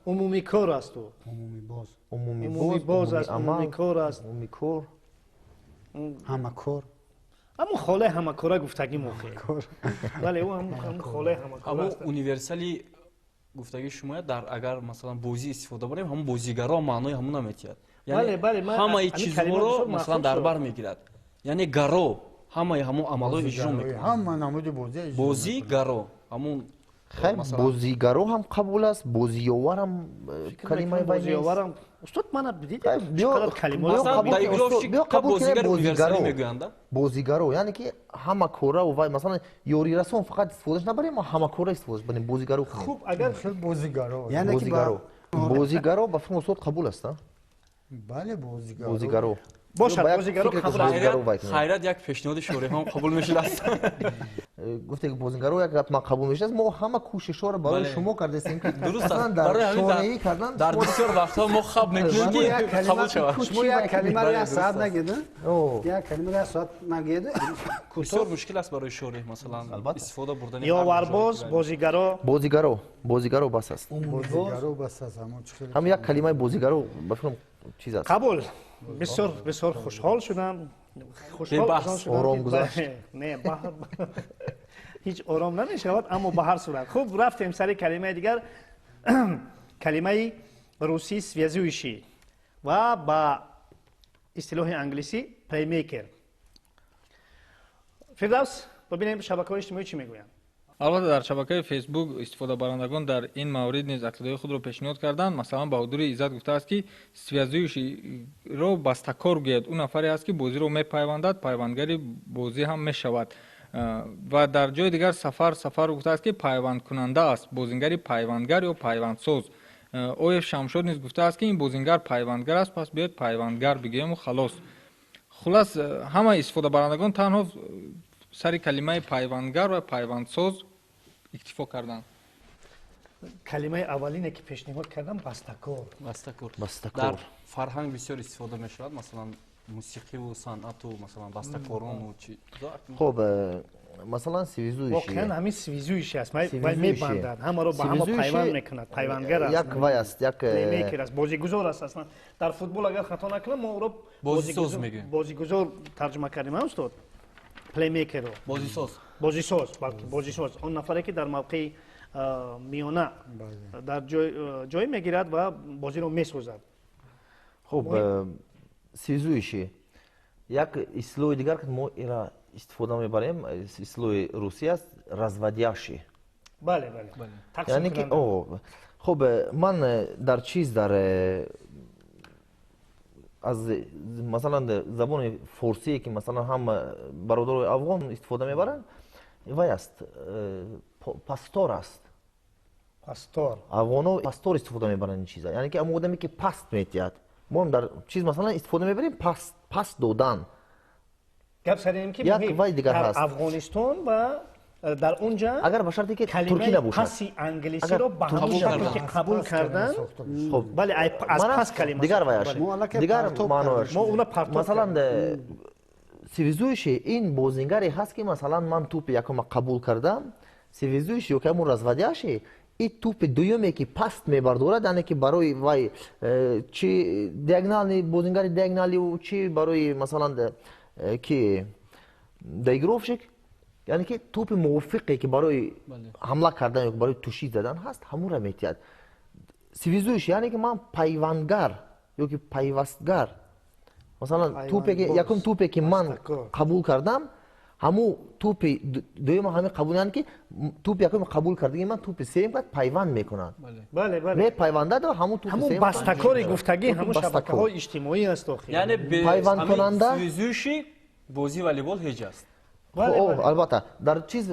Умумикор аст. Умумибоз. Умумибоз аст, умумикор аст. Умумикор. Ҳамакор. Ҳамун холаи ҳамакора гуфтагӣ мохе. Бале, ӯ ҳамун холаи ҳамакора аст. Ҳамун универсали гуфтагии шумо дар агар масалан бозӣ истифода барем, ҳамун бозигаро маънои ҳамун наметиҳад. Ҳамаи чизҳоро масалан дар бар мегирад. Яъне гаро ҳамаи ҳамун амалҳоро иҷро мекунад. Ҳама намуди бозӣ. Бозӣ гаро ҳамун. Хай, бозигаро ҳам қабул аст, бозиёвар ҳам калимаи бозиёварам. Устод, мана бидид чӣ калима. Бозигаро мегӯянд. Бозигаро, яъне ки ҳама кораву вай, масалан, ёрирасон фақат истифодаш набарем, мо ҳама кора истифодаш барем, бозигаро. Хуб, агар бозигаро. Бозигаро. Бозигаро ба фикри устод қабул аст, а? Бале, бозигаро. Бозигаро. Бошад, бозигаро қабул аст. Хайрат, як пешниҳоди шореҳон қабул мешудааст. Гуфте, ки бозигаро як гап ман қабул мешудааст. Мо ҳама кӯшишҳоро барои шумо кардастем, ки дуруст аст. Дар шореҳӣ кардан дар бисёр вақтҳо мо хаб мекунем, ки қабул шавад. Шумо як калимаро як соат нагед, як калимаро як соат нагед. Бисёр мушкил аст барои шореҳ, масалан, истифода бурдани ёварбоз, бозигаро. Бозигаро, бозигаро бас аст. Бозигаро бас аст. Ҳам як калимаи бозигаро ба фикрам чиз аст. Қабул. Бисёр бисёр хушҳол шудам. Хушҳол шудам. Ором гузашт. Не, ҳеҷ ором намешавад, аммо ба ҳар сурат. Хуб, рафтем сари калимаи дигар. Калимаи русӣ связующий ва ба истилоҳи англисӣ playmaker. Фирдавс, бибинем шабакаҳои иҷтимоӣ чӣ мегӯянд. Албатта, дар шабакаи Фейсбук истифодабарандагон дар ин маврид низ ақидаҳои худро пешниҳод карданд. Масалан, Баҳодури Иззат гуфтааст, ки связующийро бастакор гӯяд. Ӯ нафаре аст, ки бозиро мепайвандад, пайвандгари бозӣ ҳам мешавад. Ва дар ҷои дигар Сафар Сафар гуфтааст, ки пайвандкунанда аст, бозингари пайвандгар ё пайвандсоз. Оев Шамшод низ гуфтааст, ки ин бозингар пайвандгар аст, пас биёед пайвандгар бигӯему халос. Хулас, ҳама истифодабарандагон танҳо сари калимаи пайвандгар ва пайвандсоз иктифо карданд. Калимаи аввалине, ки пешниҳод кардам, бастакор. Бастакор. Дар фарҳанг бисёр истифода мешавад, масалан, мусиқиву санъату, масалан, бастакорону чи. Хуб, масалан, связующий. Воқеан ҳамин связующий аст, вай мебандад, ҳамаро ба ҳама пайванд мекунад, пайвандгар аст. Як вай аст, як плеймейкер аст, бозигузор аст аслан. Дар футбол агар хато накунам, мо ӯро бозисоз мегӯем. Бозигузор тарҷума кардем, а устод? Плеймейкерро. Бозисоз. Бозисоз, балки бозисоз. Он нафаре, ки дар мавқеи миёна дар ҷой мегирад ва бозиро месозад. Хуб, связующий. Як истилоҳи дигар, ки мо ира истифода мебарем, истилоҳи русӣ аст, разводящий. Бале, бале. Яъне ки хуб, ман дар чиз дар аз масалан забони форсие, ки масалан ҳам бародарои афғон истифода мебаранд, вай аст, пастор аст. Пастор. Афғонҳо пастор истифода мебаранд ин чиза, яъне ки ҳамон одаме, ки паст метиҳад. Мо ҳам дар чиз масалан истифода мебарем паст, паст додан. Гап сари ин ки як вай дигар дар ҳаст. Афғонистон ва дар онҷа агар ба шарте ки туркӣ калимаи набошад. Паси англисиро ба ҳамон шакле ки қабул карданд, хуб, бале, аз пас калима дигар ваяш, дигар маънояш. Мо уна партоб масалан, связующий ин бозингаре ҳаст, ки масалан ман тӯпи якума қабул кардам, связующий ё ки ҳамун разводящий и тӯпи дуюме, ки паст мебардорад, яъне ки барои вай чи диагонални бозингари диагоналиу, чи барои масалан ки доигровщик, яъне ки тӯпи мувофиқе, ки барои ҳамла кардан ё барои тушӣ задан ҳаст, ҳамонро метиҳад. Связующий, яъне ки ман пайвандгар ё ки пайвастгар. Масалан, тӯпе ки якум тӯпе, ки ман қабул кардам, Ҳаму тӯпи дуюм ҳами қабул, яъне ки тӯпи якум қабул кардаги ман тӯпи сеюм кад пайванд мекунад. Мепайвандад ва ҳамун тӯпи ҳамун бастакори гуфтагӣ, ҳамун шабакаҳои иҷтимоӣ аст охир. Яъне пайвандкунанда связующий бозии волейбол ҳеҷ аст. Албатта, дар чиз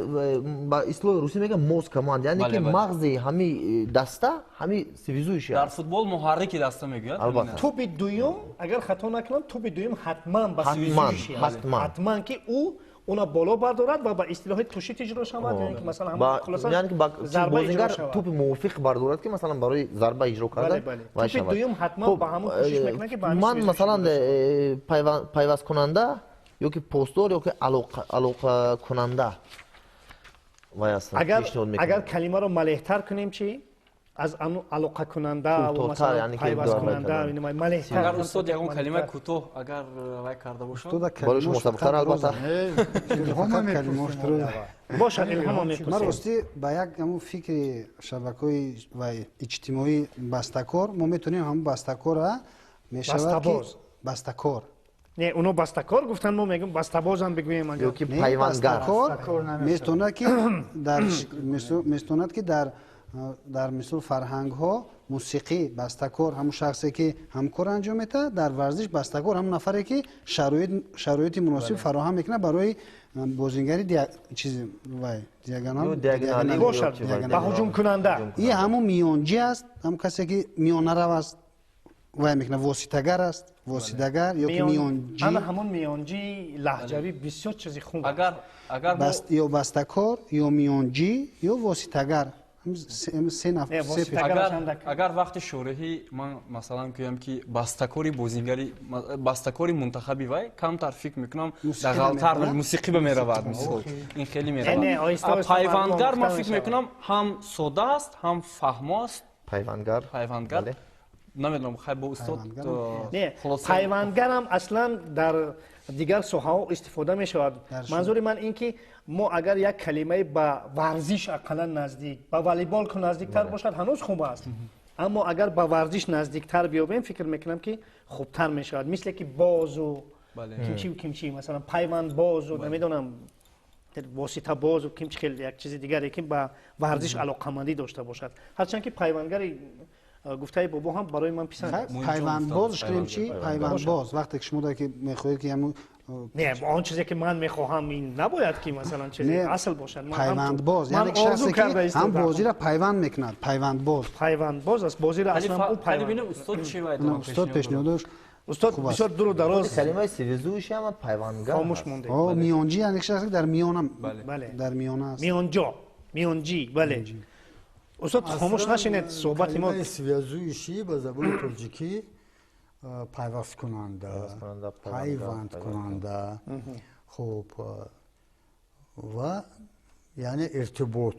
ба истилоҳи русӣ мегӯям мозг команда, яъне ки мағзи ҳами даста ҳами связующий. Дар футбол муҳаррики даста мегӯяд. Албатта. Тӯпи дуюм, агар хато накунам, тӯпи дуюм ҳатман ба связующий, ҳатман ки ӯ уна боло бардорад ва ба истилоҳи тушит иҷро шавад, ё ин ки масалан хулоса зарба иҷро шавад. Тӯпи мувофиқ бардорад, ки масалан барои зарба иҷро кардан. Тӯпи дуюм ҳатман ба ҳамон кӯшиш мекунад, ки ба ҳамин ман масалан пайвасткунанда ё ки постдор ё ки алоқакунанда вай ҳастам. Агар калимаро малеҳтар кунем чӣ? Аз алоқакунанда ва масалан пайвасткунанда малеҳтар. Агар устод ягон калимаи кӯтоҳ агар вай карда бошад, барои шумо сабуктар албатта. Бошад, илҳома мепурсем. Ман ростӣ ба як ҳамун фикри шабакаҳои ва иҷтимоӣ бастакор, мо метавонем ҳамун бастакора мешавад ки бастакор. Не, уно бастакор гуфтан, мо мегӯем бастабозам бигӯем ё ки пайвандгар. Метавонад ки дар метавонад ки дар мисол фарҳангҳо мусиқӣ бастакор ҳамун шахсе ки ҳамкор анҷом медиҳад, дар варзиш бастакор ҳамун нафаре ки шароити муносиб фароҳам мекунад барои бозингари чиз вай диагонал бошад, ба ҳуҷумкунанда. И ҳамун миёнҷӣ аст, ҳамун касе ки миёнарав аст, вай мекунад, воситагар аст, воситагар ё ки миёнҷӣ. Ана ҳамон миёнҷӣ лаҳҷавӣ бисёр чизи хуб. Агар ё бастакор ё миёнҷӣ ё воситагар. Агар вақти шореҳӣ ман масалан гӯям ки бастакори бозингари бастакори мунтахаби вай камтар фикр мекунам дағалтар мусиқӣ ба меравад, мисол ин хеле меравад. Пайвандгар ман фикр мекунам ҳам сода аст, ҳам фаҳмо аст. Пайвандгар. Пайвандгар. Намедонам, хай бо устод. Не, пайвандгарам аслан дар дигар соҳаҳо истифода мешавад. Манзури ман ин ки мо агар як калимаи ба варзиш ақаллан наздик, ба волейбол ку наздиктар бошад, ҳанӯз хуб аст. Аммо агар ба варзиш наздиктар биёбем, фикр мекунам ки хубтар мешавад. Мисле ки бозу, кимчи кимчи, масалан пайвандбозу, намедонам воситабозу, кимчи хеле як чизи дигаре ки ба варзиш алоқамандӣ дошта бошад. Ҳарчанд ки пайвандгари гуфтаи бобо ҳам барои ман писанд аст. Пайвандбоз кунем чӣ? Пайвандбоз вақте ки шумо дар ки мехоҳед ки ҳамун не, он чизе ки ман мехоҳам ин набояд ки масалан чизи асл бошад. Пайвандбоз яъне ки шахсе ки ҳам бозиро пайванд мекунад, пайвандбоз. Пайвандбоз аст, бозиро аслан ӯ пайванд. Бинем устод чӣ вай дорад. Устод пешниҳод дошт. Устод бисёр дуру дароз. Калимаи связующий ҳам пайвандгар. Хомӯш монде. Миёнҷӣ яъне ки шахсе ки дар миёна, дар миёна аст. Миёнҷо, миёнҷӣ, бале. Устод хомӯш нашинед, суҳбати мо. Калимаи связующий ба забони тоҷикӣ пайвасткунанда, пайвандкунанда, хуб, ва яъне иртибот.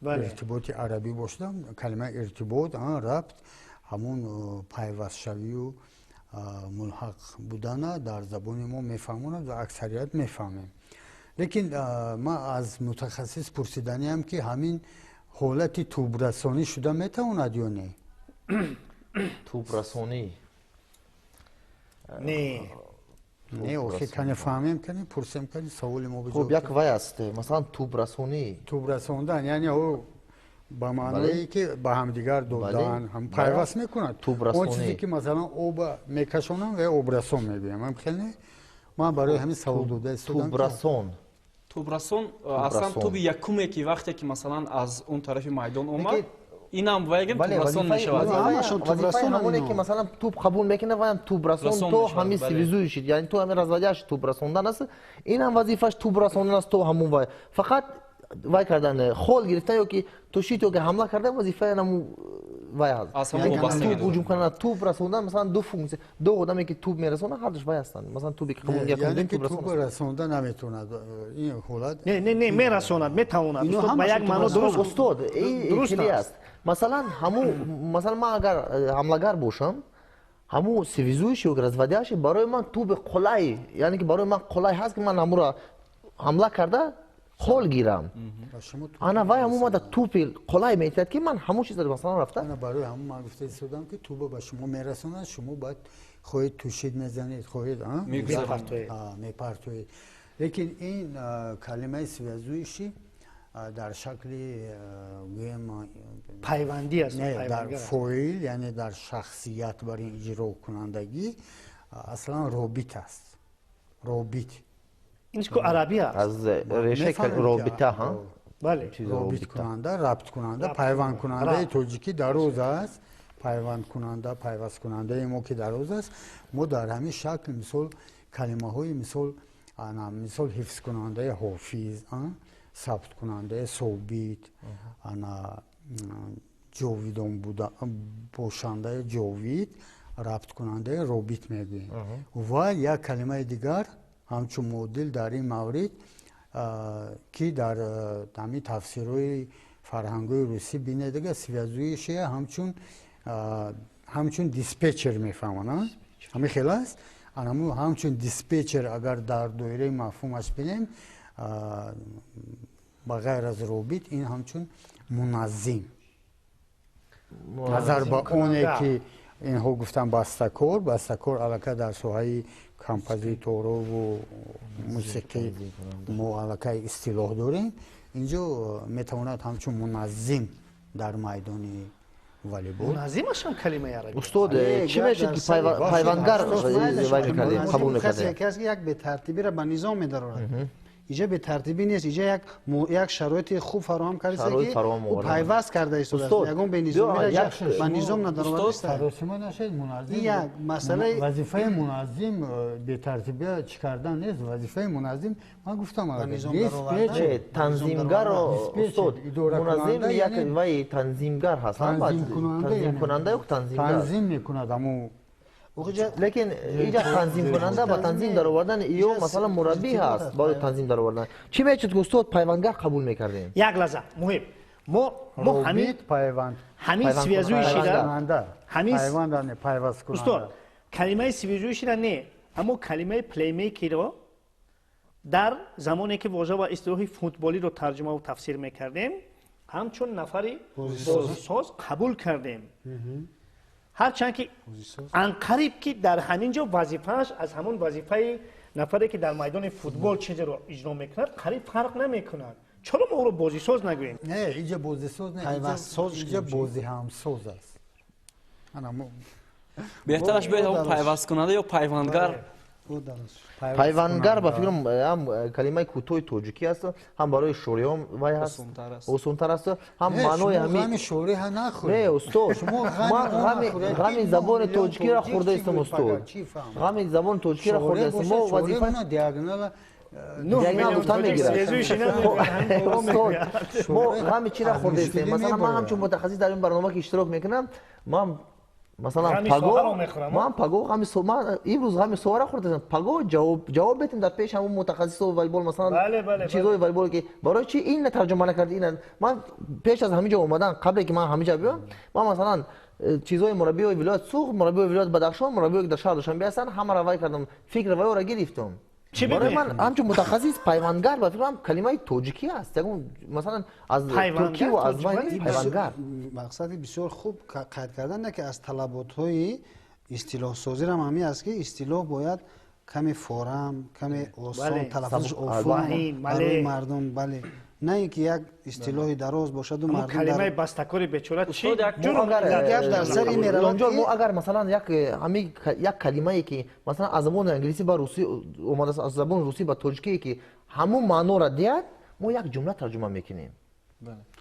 Иртиботи арабӣ бошад, калимаи иртибот, рабт, ҳамун пайвастшавию мулҳақ будана дар забони мо мефаҳмонад ва аксарият мефаҳмем. Лекин ман аз мутахассис пурсиданиам ки ҳамин ҳолати тӯбрасонӣ шуда метавонад ё не? Тӯбрасонӣ? Не. Не, охир кане фаҳмем, кане пурсем, кане саволи мо биҷо. Хуб, як вай аст, масалан тӯбрасонӣ. Тӯбрасондан, яъне ӯ ба маъное ки ба ҳамдигар додан, ҳам пайваст мекунад. Он чизе ки масалан оба мекашонам ва обрасон мегӯям, ҳам хеле ман барои ҳамин савол дода истодам. Тӯбрасон. Тӯбрасон аслан тӯби якуме ки вақте ки масалан аз он тарафи майдон омад, инам вайгем тӯбрасон мешавад. Вазифаи ҳамоне ки масалан тӯб қабул мекунад, ваям тӯбрасон то ҳамин связующий, яъне то ҳамин разводящий тӯбрасондан аст. Инам вазифааш тӯбрасондан аст то ҳамун вай. Фақат вай кардан, хол гирифтан ё ки тушит ё ки ҳамла кардан вазифаи ҳамун вай ҳаст. Тӯб ҳуҷум кардан, тӯб расондан, масалан ду функсия, ду одаме ки тӯб мерасонад, ҳардуш вай ҳастанд. Масалан тӯбе ки қабул якум тӯб расонад. Тӯб расонда наметавонад ин ҳолат. Не, не, не, мерасонад, метавонад. Устод ба як маъно дуруст. Устод, ин хеле аст. Масалан, ҳамун, масалан ман агар ҳамлагар бошам, ҳамун связующий ё разводящий барои ман тӯби қулай, яъне ки барои ман қулай ҳаст ки ман ҳамуро ҳамла карда хол гирам. Ана вай ҳамун мада тӯпи қулай метиҳад ки ман ҳамун чизро масалан рафта. Ана барои ҳамун ман гуфта истодам ки тӯба ба шумо мерасонад, шумо баъд хоҳед тушид мезанед, хоҳед мепартоед. Лекин ин калимаи связующий дар шакли гӯем пайвандӣ аст, дар фоил, яъне дар шахсият бар ин иҷрокунандагӣ аслан робит аст. Робит ин ку арабӣ аст, аз решаи робита, ҳа? Бале, робиткунанда, рабткунанда, пайвандкунандаи тоҷикӣ дароз аст. Пайвандкунанда, пайвасткунандаи мо ки дароз аст, мо дар ҳамин шакл мисол калимаҳои мисол мисол ҳифзкунандаи ҳофиз, сабткунандаи собит, ана ҷовидон бошандаи ҷовид, рабткунандаи робит мегӯем. Ва як калимаи дигар ҳамчун муодил дар ин маврид, ки дар ҳамин тафсирҳои фарҳангҳои русӣ бинедага, связующая ҳамчун диспетчер мефаҳманд. Ҳамин хел аст. Анаму ҳамчун диспетчер агар дар доираи мафҳумаш бинем, ба ғайр аз робит, ин ҳамчун муназзим, назар ба оне ки инҳо гуфтан бастакор, бастакор аллакай дар соҳаи композиторову мусиқӣ мо аллакай истилоҳ дорем. Инҷо метавонад ҳамчун муназзим дар майдони волейбол. Муназзимаш ҳам калимаи арабӣ. Устод, чӣ мешуд ки пайвандгар вай мекардем, қабул мекардем? Касе як бетартибиро ба низом медарорад. Иҷа бетартибӣ нест, иҷа як шароити хуб фароҳам кардааст, ки ӯ пайваст карда истодааст, ягон бенизомиро ба низом надаровардааст. Саросима нашед, муназзим як масъалаи вазифаи муназзим бетартибия чӣ кардан нест. Вазифаи муназзим ман гуфтам танзимгаро, устод, муназзим як вай танзимгар ҳаст, танзимкунанда ё танзимгар танзим мекунад аммо. Лекин иҷа танзимкунанда ба танзим даровардан ё масалан мураббӣ ҳаст барои танзим даровардан. Чӣ мешуд ки устод пайвандгар қабул мекардем? Як лаҳза, муҳим. Мо ҳамин пайванд, ҳамин связующийра, ҳамин пайванд, пайвасткунанда. Устод, калимаи связующийра не, аммо калимаи плеймейкерро дар замоне ки вожа ва истилоҳи футболиро тарҷумаву тафсир мекардем, ҳамчун нафари бозисоз қабул кардем. Ҳарчанд ки анқариб ки дар ҳамин ҷо вазифааш аз ҳамон вазифаи нафаре ки дар майдони футбол чизеро иҷро мекунад қариб фарқ намекунад. Чаро мо ӯро бозисоз нагӯем? Не, иҷа бозисоз не, иҷа бозиҳамсоз аст. Беҳтараш бояд ҳамон пайвасткунанда ё пайвандгар. Пайвандгар ба фикрам ҳам калимаи кӯтоҳи тоҷикӣ аст, ҳам барои шориҳо вай ҳаст, осонтар аст, ҳам маънои ҳамин шориҳа нахӯред. Не, устод, ман ғами забони тоҷикиро хӯрдаистам, устод, ғами забони тоҷикиро хӯрдаистам. Мо вазифа диагонала диагонал гуфтан мегирад. Устод, мо ғами чиро хӯрдаистем? Масалан, ман ҳамчун мутахассис дар ин барнома ки иштирок мекунам, ман масалан паго, ман паго ғами ман имрӯз ғами соҳара хӯрдастам, паго ҷавоб бетем дар пеш ҳамон мутахассисо волейбол, масалан чизои волейбол ки барои чи ин тарҷума накарди ин. Ман пеш аз ҳамин ҷо омадан, қабле ки ман ҳамин ҷо биём, ман масалан чизои мураббиҳои вилоят Суғд, мураббиҳои вилоят Бадахшон, мураббиҳое ки дар шаҳр Душанбе ҳастанд, ҳамаро вай кардам, фикри вайро гирифтам. Барои ман ҳамчун мутахассис пайвандгар ба фикрам калимаи тоҷикӣ аст, ягон масалан аз туркиву аз вай нест пайвандгар. Мақсади бисёр хуб қайд кардан не ки аз талаботҳои истилоҳсозирам ҳамин аст, ки истилоҳ бояд каме форам, каме осон, талаффузаш осон барои мардум, бале, на ин ки як истилоҳи дароз бошаду мардум. Калимаи бастакори бечора чи? Гап дар сари меравад. Мо агар масалан як калимае ки масалан аз забони англисӣ ба русӣ омадааст, аз забони русӣ ба тоҷикие ки ҳамун маъноро диҳад, мо як ҷумла тарҷума мекунем.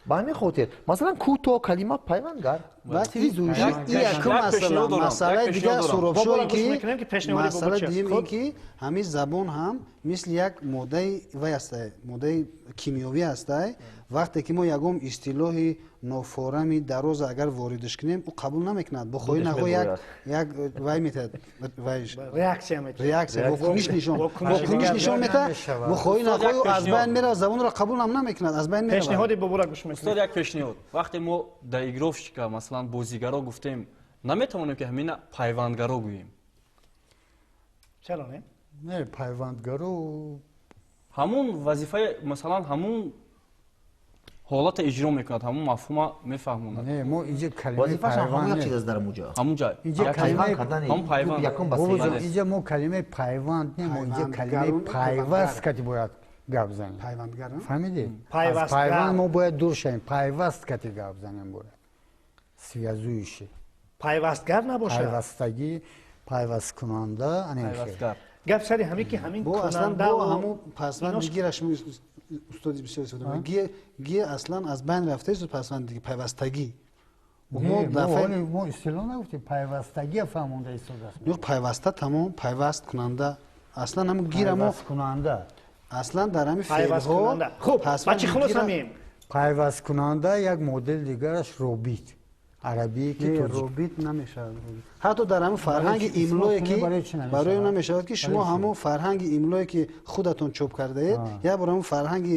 Ба ҳамин хотир масалан кӯтоҳ калима пайвандгар. Якум масъала, масъалаи дигар суробшое ки масъалаи дуюм ин ки ҳамин забон ҳам мисли як моддаи вай ҳастай, моддаи кимиёвӣ ҳастай. Вақте ки мо ягон истилоҳи нофорами дароза агар воридш кунем, ӯ қабул намекунад, бохоҳӣ нахоҳ як вай метиҳад, реаксия, вокуниш нишон метиҳад, бохоҳӣ нахоҳ аз байн меравад, забонро қабул ҳам намекунад, аз байн меравад. Пешниҳоди бобура гӯш мекунем. Устод, як пешниҳод. Вақте мо доигровщика, масалан бозигаро гуфтем, наметавонем ки ҳамина пайвандгаро гӯем? Чаро не? Не, пайвандгаро ҳамун вазифаи, масалан ҳамун ҳолата иҷро мекунад, ҳамун мафҳума мефаҳмонад. Не, мо инҷа калимаи пайванд як чиз аст дар муҷа. Ҳамунҷа. Инҷа калимаи ҳамун пайванд. Инҷа мо калимаи пайванд не, мо инҷа калимаи пайваст кати бояд гап занем. Пайвандгар. Фаҳмидед? Аз пайванд мо бояд дур шавем, пайваст кати гап занем бояд. Связующий. Пайвастгар набошад. Пайвастагӣ, пайвасткунанда, ана ин хел. Гап сари ҳамин ки ҳамин кунанда бо ҳамун пасванд гираш устоди бисёр истифода мебарад. Ги аслан аз байн рафтааст пасванд диги пайвастагӣ. Мо истилоҳ нагуфтем, пайвастагӣ фаҳмонда истодааст. Ё пайваста тамом, пайваст кунанда. Аслан ҳамун гира мо кунанда. Аслан дар ҳамин феълҳо хуб, ба чӣ хулоса меем? Пайвасткунанда як модел дигараш робит. Арабие ки робит намешавад. Ҳатто дар ҳамун фарҳанги имлое ки барои он намешавад ки шумо ҳамун фарҳанги имлое ки худатон чоп кардаед, як бор ҳамун фарҳанги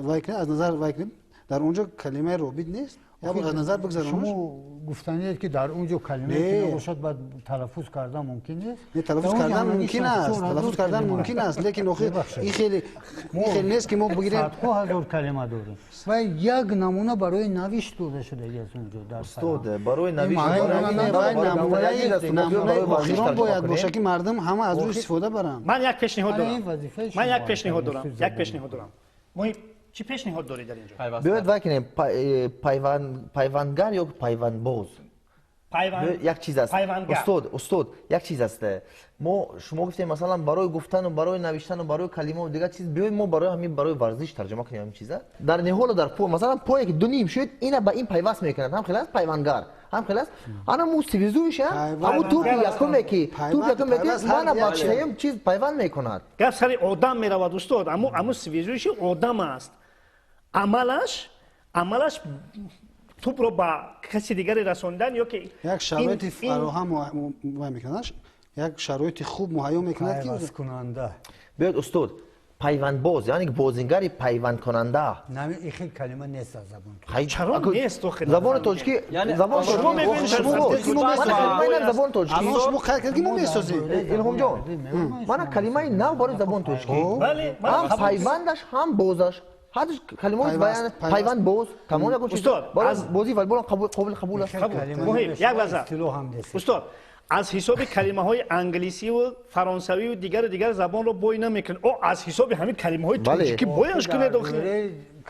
вай кунед, аз назар вай кунед, дар он ҷо калимаи робит нест. Як бор аз назар бигзаронед. Шумо гуфтаниед ки дар он ҷо калимае ки набошад, баъд талаффуз кардан мумкин нест? Не, талаффуз кардан мумкин аст, талаффуз кардан мумкин аст, лекин охир ин хеле нест ки мо бигирем. Садҳо ҳазор калима дорем ва як намуна барои навишт дода шудагиаст он ҷо дар устод, барои навишт намунаи охирон бояд бошад ки мардум ҳама аз ӯ истифода баранд. Ман як пешниҳод дорам. Ман як пешниҳод дорам. Як пешниҳод дорам. Муҳим чӣ пешниҳод дорӣ дар инҷо? Биёед вай кунем, пайвандгар ё пайвандбоз? Як чиз аст. Устод, устод, як чиз аст. Мо шумо гуфтем масалан барои гуфтану барои навиштану барои калимаву дигар чиз, биёед мо барои ҳамин барои варзиш тарҷума кунем ҳамин чиза. Дар ниҳоло дар по, масалан пое ки ду ним шуд, ина ба ин пайваст мекунад. Ҳам хел аст пайвандгар, ҳам хел аст. Ана му связующий, ҳамун тӯпи якуме ки, тӯпи якуме ки мана ба сеюм чиз пайванд мекунад. Гап сари одам меравад устод, аму связующий одам аст. Амалаш тӯпро ба каси дигаре расондан ё ки як шароити фароҳам муҳайё мекунад, як шароити хуб муҳайё мекунад ки пайвасткунанда. Биёед устод, пайвандбоз, яъне бозингари пайвандкунанда. Не, ин хел калима нест аз забон. Чаро нест охир? Забони тоҷикӣ, забон шумо мегӯед, забони тоҷикӣ. Аммо шумо қайд кард ки мо месозем. Илҳомҷон, мана калимаи нав барои забони тоҷикӣ. Ҳам пайвандаш, ҳам бозаш. ҳардуш калимаҳои пайванд боз, тамом ягон чиз. Аз бозии волейбол қобили қабул аст. Муҳим, як лаҳза. Устод, аз ҳисоби калимаҳои англисиву фаронсавию дигару дигар забонро бой намекунед. О, аз ҳисоби ҳамин калимаҳои тоҷикӣ бояш кунед охир.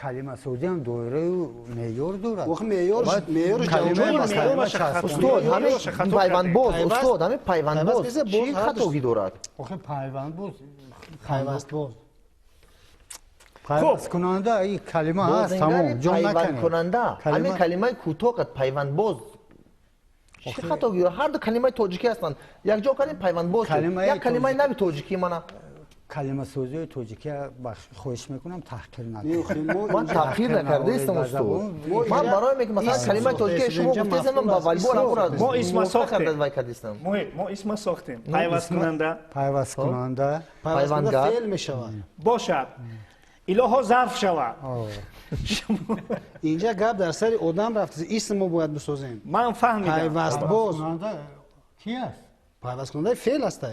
Калимасозӣ ҳам доираю меъёр дорад. Охир меъёрш устод, ҳамин пайвандбоз, устод, ҳамин пайвандбоз чӣ хатогӣ дорад? Охир пайвандбоз, пайвастбоз. Пайвасткунанда ин калима ҳаст, тамом, ҷон накунед. Пайвандкунанда, ҳамин калимаи кӯтоҳ пайвандбоз чӣ хатогӣ дорад? Ҳар ду калимаи тоҷикӣ ҳастанд, якҷо кардем пайвандбоз шуд. Як калимаи нави тоҷикӣ мана. Калимасозиҳои тоҷикӣ хоҳиш мекунам таҳқир накунед. Ман таҳқир накардаистам устод. Ман барои мекунам масалан калимаи тоҷикӣ шумо гуфтаистам, ман ба волейбол ҳамонро мо исма сохтем. Вай кардистам. Муҳим, мо исма сохтем. Пайвасткунанда, пайвасткунанда, пайвандгар феъл мешавад. Бошад. Илоҳо зарф шавад. Инҷа гап дар сари одам рафт, исм мо бояд бисозем. Ман фаҳмидам. Пайвастбоз. Ки аст? Пайвасткунандаи феъл аст.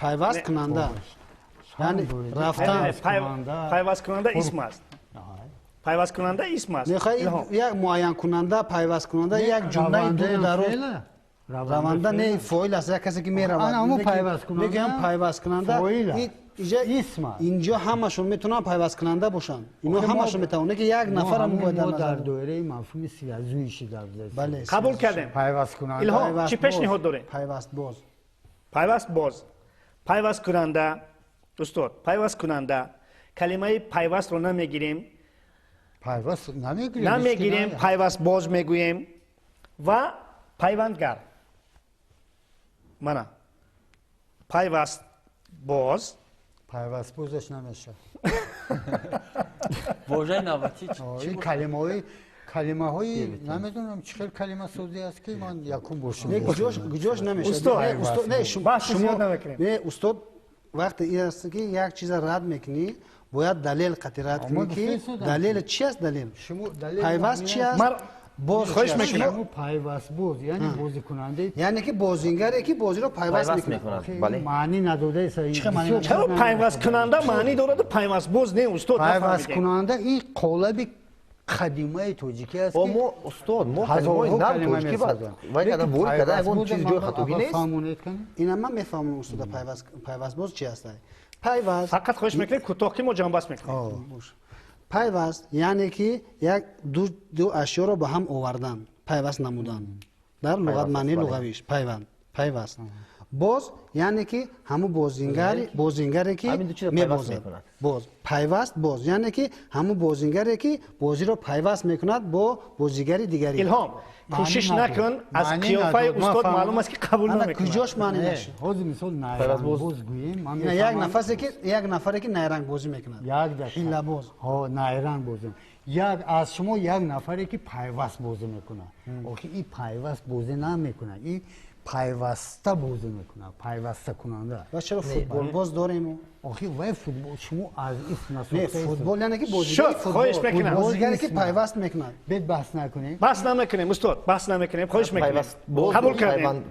Пайвасткунанда. Яъне рафтан. Пайвасткунанда исм аст. Пайвасткунанда исм аст. Мехоҳӣ як муайянкунанда, пайвасткунанда як ҷумлаи дуру дароз. Раванда не, фоил аст, як касе ки меравад. Мегӯям пайвасткунанда. Инҷо ҳамашон метавонанд пайвасткунанда бошанд. Ино ҳамашон метавонанд, ки як нафарам бояд дар назар. Мо дар доираи мафҳуми связующий гап задем. Бале. Қабул кардем. Пайвасткунанда. Илҳом, чӣ пешниҳод дорем? Пайвастбоз. Пайвастбоз. Пайвасткунанда, устод, пайвасткунанда. Калимаи пайвастро намегирем. Пайваст намегирем. Намегирем, пайвастбоз мегӯем ва пайвандгар. Мана. Пайвастбоз. Пайвастбозаш намешавад. Вожаи навбатӣ ин калимаҳои намедонам чӣ хел калимасозӣ аст ки ман якум бошам. Не, куҷош намешавад. Не, шумо не, устод, вақте ин аст ки як чиза рад мекунӣ, бояд далел қатъи рад кунӣ ки далел чи аст далел? Пайваст чи аст? Боз хоҳиш мекунам. Пайвастбоз, яъне бозикунанда, яъне ки бозингаре ки бозиро пайваст мекунад. Маъни надодааст. Чаро пайвасткунанда маъни дораду пайвастбоз не, устод? Пайвасткунанда ин қолаби қадимаи тоҷикӣ аст ки мо устод мо калимаҳои нав тоҷикӣ вай кадан ворид кардан ягон чиз ҷои хатогӣ нест. Ина ман мефаҳмам устода, пайвастбоз чи аст? Пайваст фақат хоҳиш мекунем кӯтоҳ, ки мо ҷанбаст мекунем. Пайваст яъне ки як ду ашёро ба ҳам овардан, пайваст намудан дар луғат, маънии луғавиш пайванд, пайваст. Боз яъне ки ҳамун бозингаре ки мебозад, боз пайваст, боз яъне ки ҳамун бозингаре ки бозиро пайваст мекунад бо бозигари дигари. Илҳом, кӯшиш накун, аз қиёфаи устод маълум аст ки қабул намекунад. Куҷош маъни нашуд? Ҳозир мисол найрангбоз гӯем, як нафаре ки як нафаре ки найрангбозӣ мекунад, ҳиллабоз. Ҳо, найрангбозӣ. Як аз шумо як нафаре ки пайваст бозӣ мекунад. Охи ин пайваст бозӣ намекунад, ин пайваста бозӣ мекунад, пайвастакунанда. Ва чаро футболбоз дорем? Охи вай футбол шумо аз исм насохта. Футбол яъне ки бозигари футбол, бозигаре ки пайваст мекунад. Бед баҳс накунем. Баҳс намекунем устод, баҳс намекунем, хоҳиш мекунем. Қабул кардем.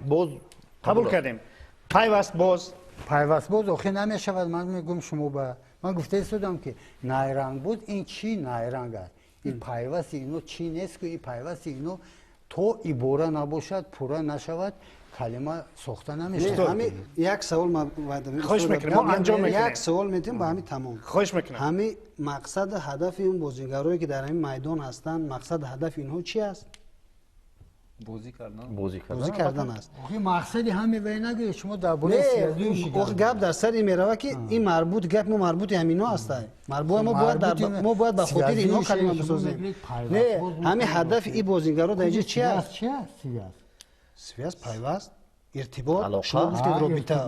Қабул кардем. Пайваст боз. Пайваст боз охи намешавад. Ман мегӯям шумо ба ман гуфта истодам ки найрангбоз ин чӣ найранг аст? Ин пайвасти ино чӣ нест ки ин пайвасти ино то ибора набошад, пурра нашавад, калима сохта намешавад. Ҳами як савол хоҳиш мекунем, мо анҷом мекунем. Як савол медиҳем ба ҳами тамом. Хоҳиш мекунем. Ҳами мақсаду ҳадафи он бозигарое ки дар ҳамин майдон ҳастанд, мақсаду ҳадафи инҳо чи аст? Бозӣ кардан. Бозӣ кардан аст. Охи мақсади ҳами вай нагӯед, шумо дар бораи не, охи гап дар сари мерава ки ин марбут гап мо марбути ҳамино аст. Марбут мо бояд ба хотири инҳо калима бисозем. Не, ҳами ҳадафи ин бозигаро дар инҷо чи аст? Чи аст? Связь. Связь, пайваст, иртибот, шумо гуфтед робита.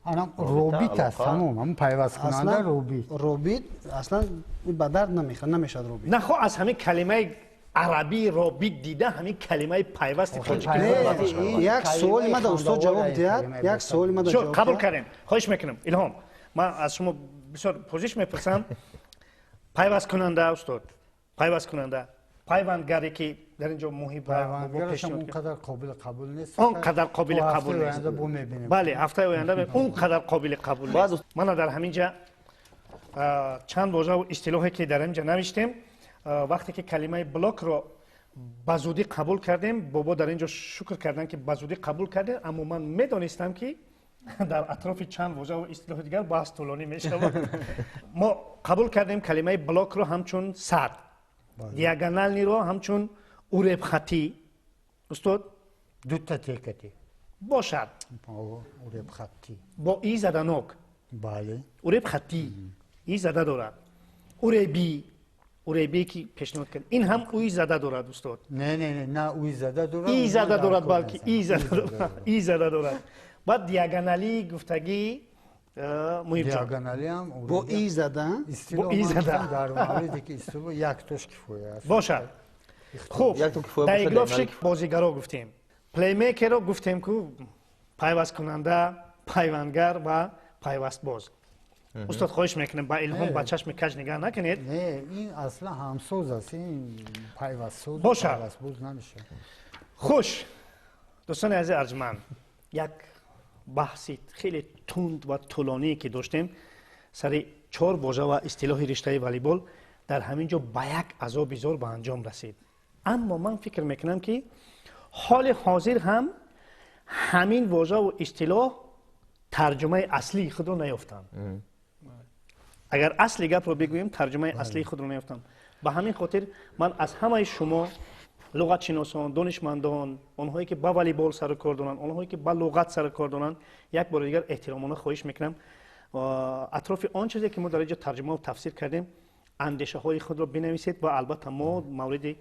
Анам робит аст, тамом, ҳамун пайвасткунанда робит. Робит аслан ба дард намехӯрад, намешавад робит. Нахо аз ҳамин калимаи арабӣ робит дида ҳамин калимаи пайвасти тоҷикӣ. Як суоли мада устод ҷавоб диҳад, як суоли мада ҷавоб. Қабул кардем. Хоҳиш мекунам. Илҳом, ман аз шумо бисёр пӯзиш мепурсам. Пайвасткунанда устод, пайвасткунанда, пайвандгаре ки дар инҷо муҳиб пайвандгарашам он қадар қобили қабул нест. Он қадар қобили қабул нест. Бале, ҳафтаи оянда он қадар қобили қабул нест. Мана дар ҳамин ҷа чанд вожаву истилоҳе ки дар ҳамин ҷа навиштем, вақте ки калимаи блокро ба зудӣ қабул кардем, бобо дар ин ҷо шукр карданд ки ба зудӣ қабул кардем, аммо ман медонистам ки дар атрофи чанд вожаву истилоҳи дигар баҳс тӯлонӣ мешавад. Мо қабул кардем калимаи блокро ҳамчун сад, диагоналниро ҳамчун уребхатӣ. Устод? Дута текати. Бошад. Уребхатӣ. Бо и заданок. Бале. Уребхатӣ. И зада дорад. Уребӣ. Уребе ки пешниҳод кард, ин ҳам уи зада дорад устод. Не, не, не, на уи зада дорад. И зада дорад, балки и зада дорад, и зада дорад. Баъд диагоналӣ гуфтагӣ муҳиб ҷон. Диагоналиам бо и зада, бо и зада. Дар мавриде ки истилоҳ як тош кифоя аст. Бошад. Хуб, доигровщик бозигаро гуфтем. Плеймейкеро гуфтем ку пайвасткунанда, пайвандгар ва пайвастбоз. Устод, хоҳиш мекунем, ба Илҳом ба чашми каҷ нигаҳ накунед. Не, ин аслан ҳамсоз аст, ин пайвастсоз, бошад, пайвастбоз намешавад. Хуш, дӯстони азизи арҷманд, як баҳси хеле тунд ва тӯлоние ки доштем сари чор вожа ва истилоҳи риштаи волейбол дар ҳамин ҷо ба як азоби зор ба анҷом расид. Аммо ман фикр мекунам ки ҳоли ҳозир ҳам ҳамин вожаву истилоҳ тарҷумаи аслии худро наёфтанд. Агар асли гапро бигӯем, тарҷумаи аслии худро наёфтам. Ба ҳамин хотир ман аз ҳамаи шумо луғатшиносон, донишмандон, онҳое ки ба волейбол сару кор доранд, онҳое ки ба луғат сару кор доранд, як бори дигар эҳтиромона хоҳиш мекунам, атрофи он чизе ки мо дар инҷо тарҷумаву тафсир кардем, андешаҳои худро бинависед ва албатта мо мавриди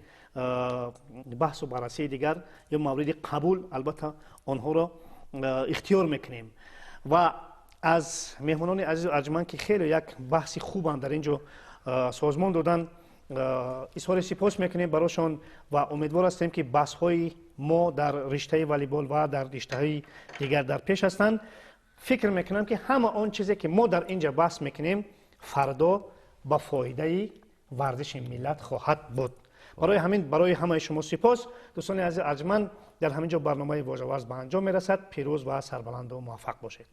баҳсу баррасии дигар ё мавриди қабул албатта онҳоро ихтиёр мекунем. Ва аз меҳмонони азизу арҷманд ки хеле як баҳси хубам дар ин ҷо созмон доданд, изҳори сипос мекунем барошон ва умедвор ҳастем ки баҳсҳои мо дар риштаи волейбол ва дар риштаҳои дигар дар пеш ҳастанд. Фикр мекунам ки ҳама он чизе ки мо дар ин ҷа баҳс мекунем, фардо ба фоидаи варзиши миллат хоҳад буд. Барои ҳамин барои ҳамаи шумо сипос. Дӯстони азизи арҷманд, дар ҳамин ҷо барномаи вожаварз ба анҷом мерасад. Пирӯз ва сарбаланду муваффақ бошед.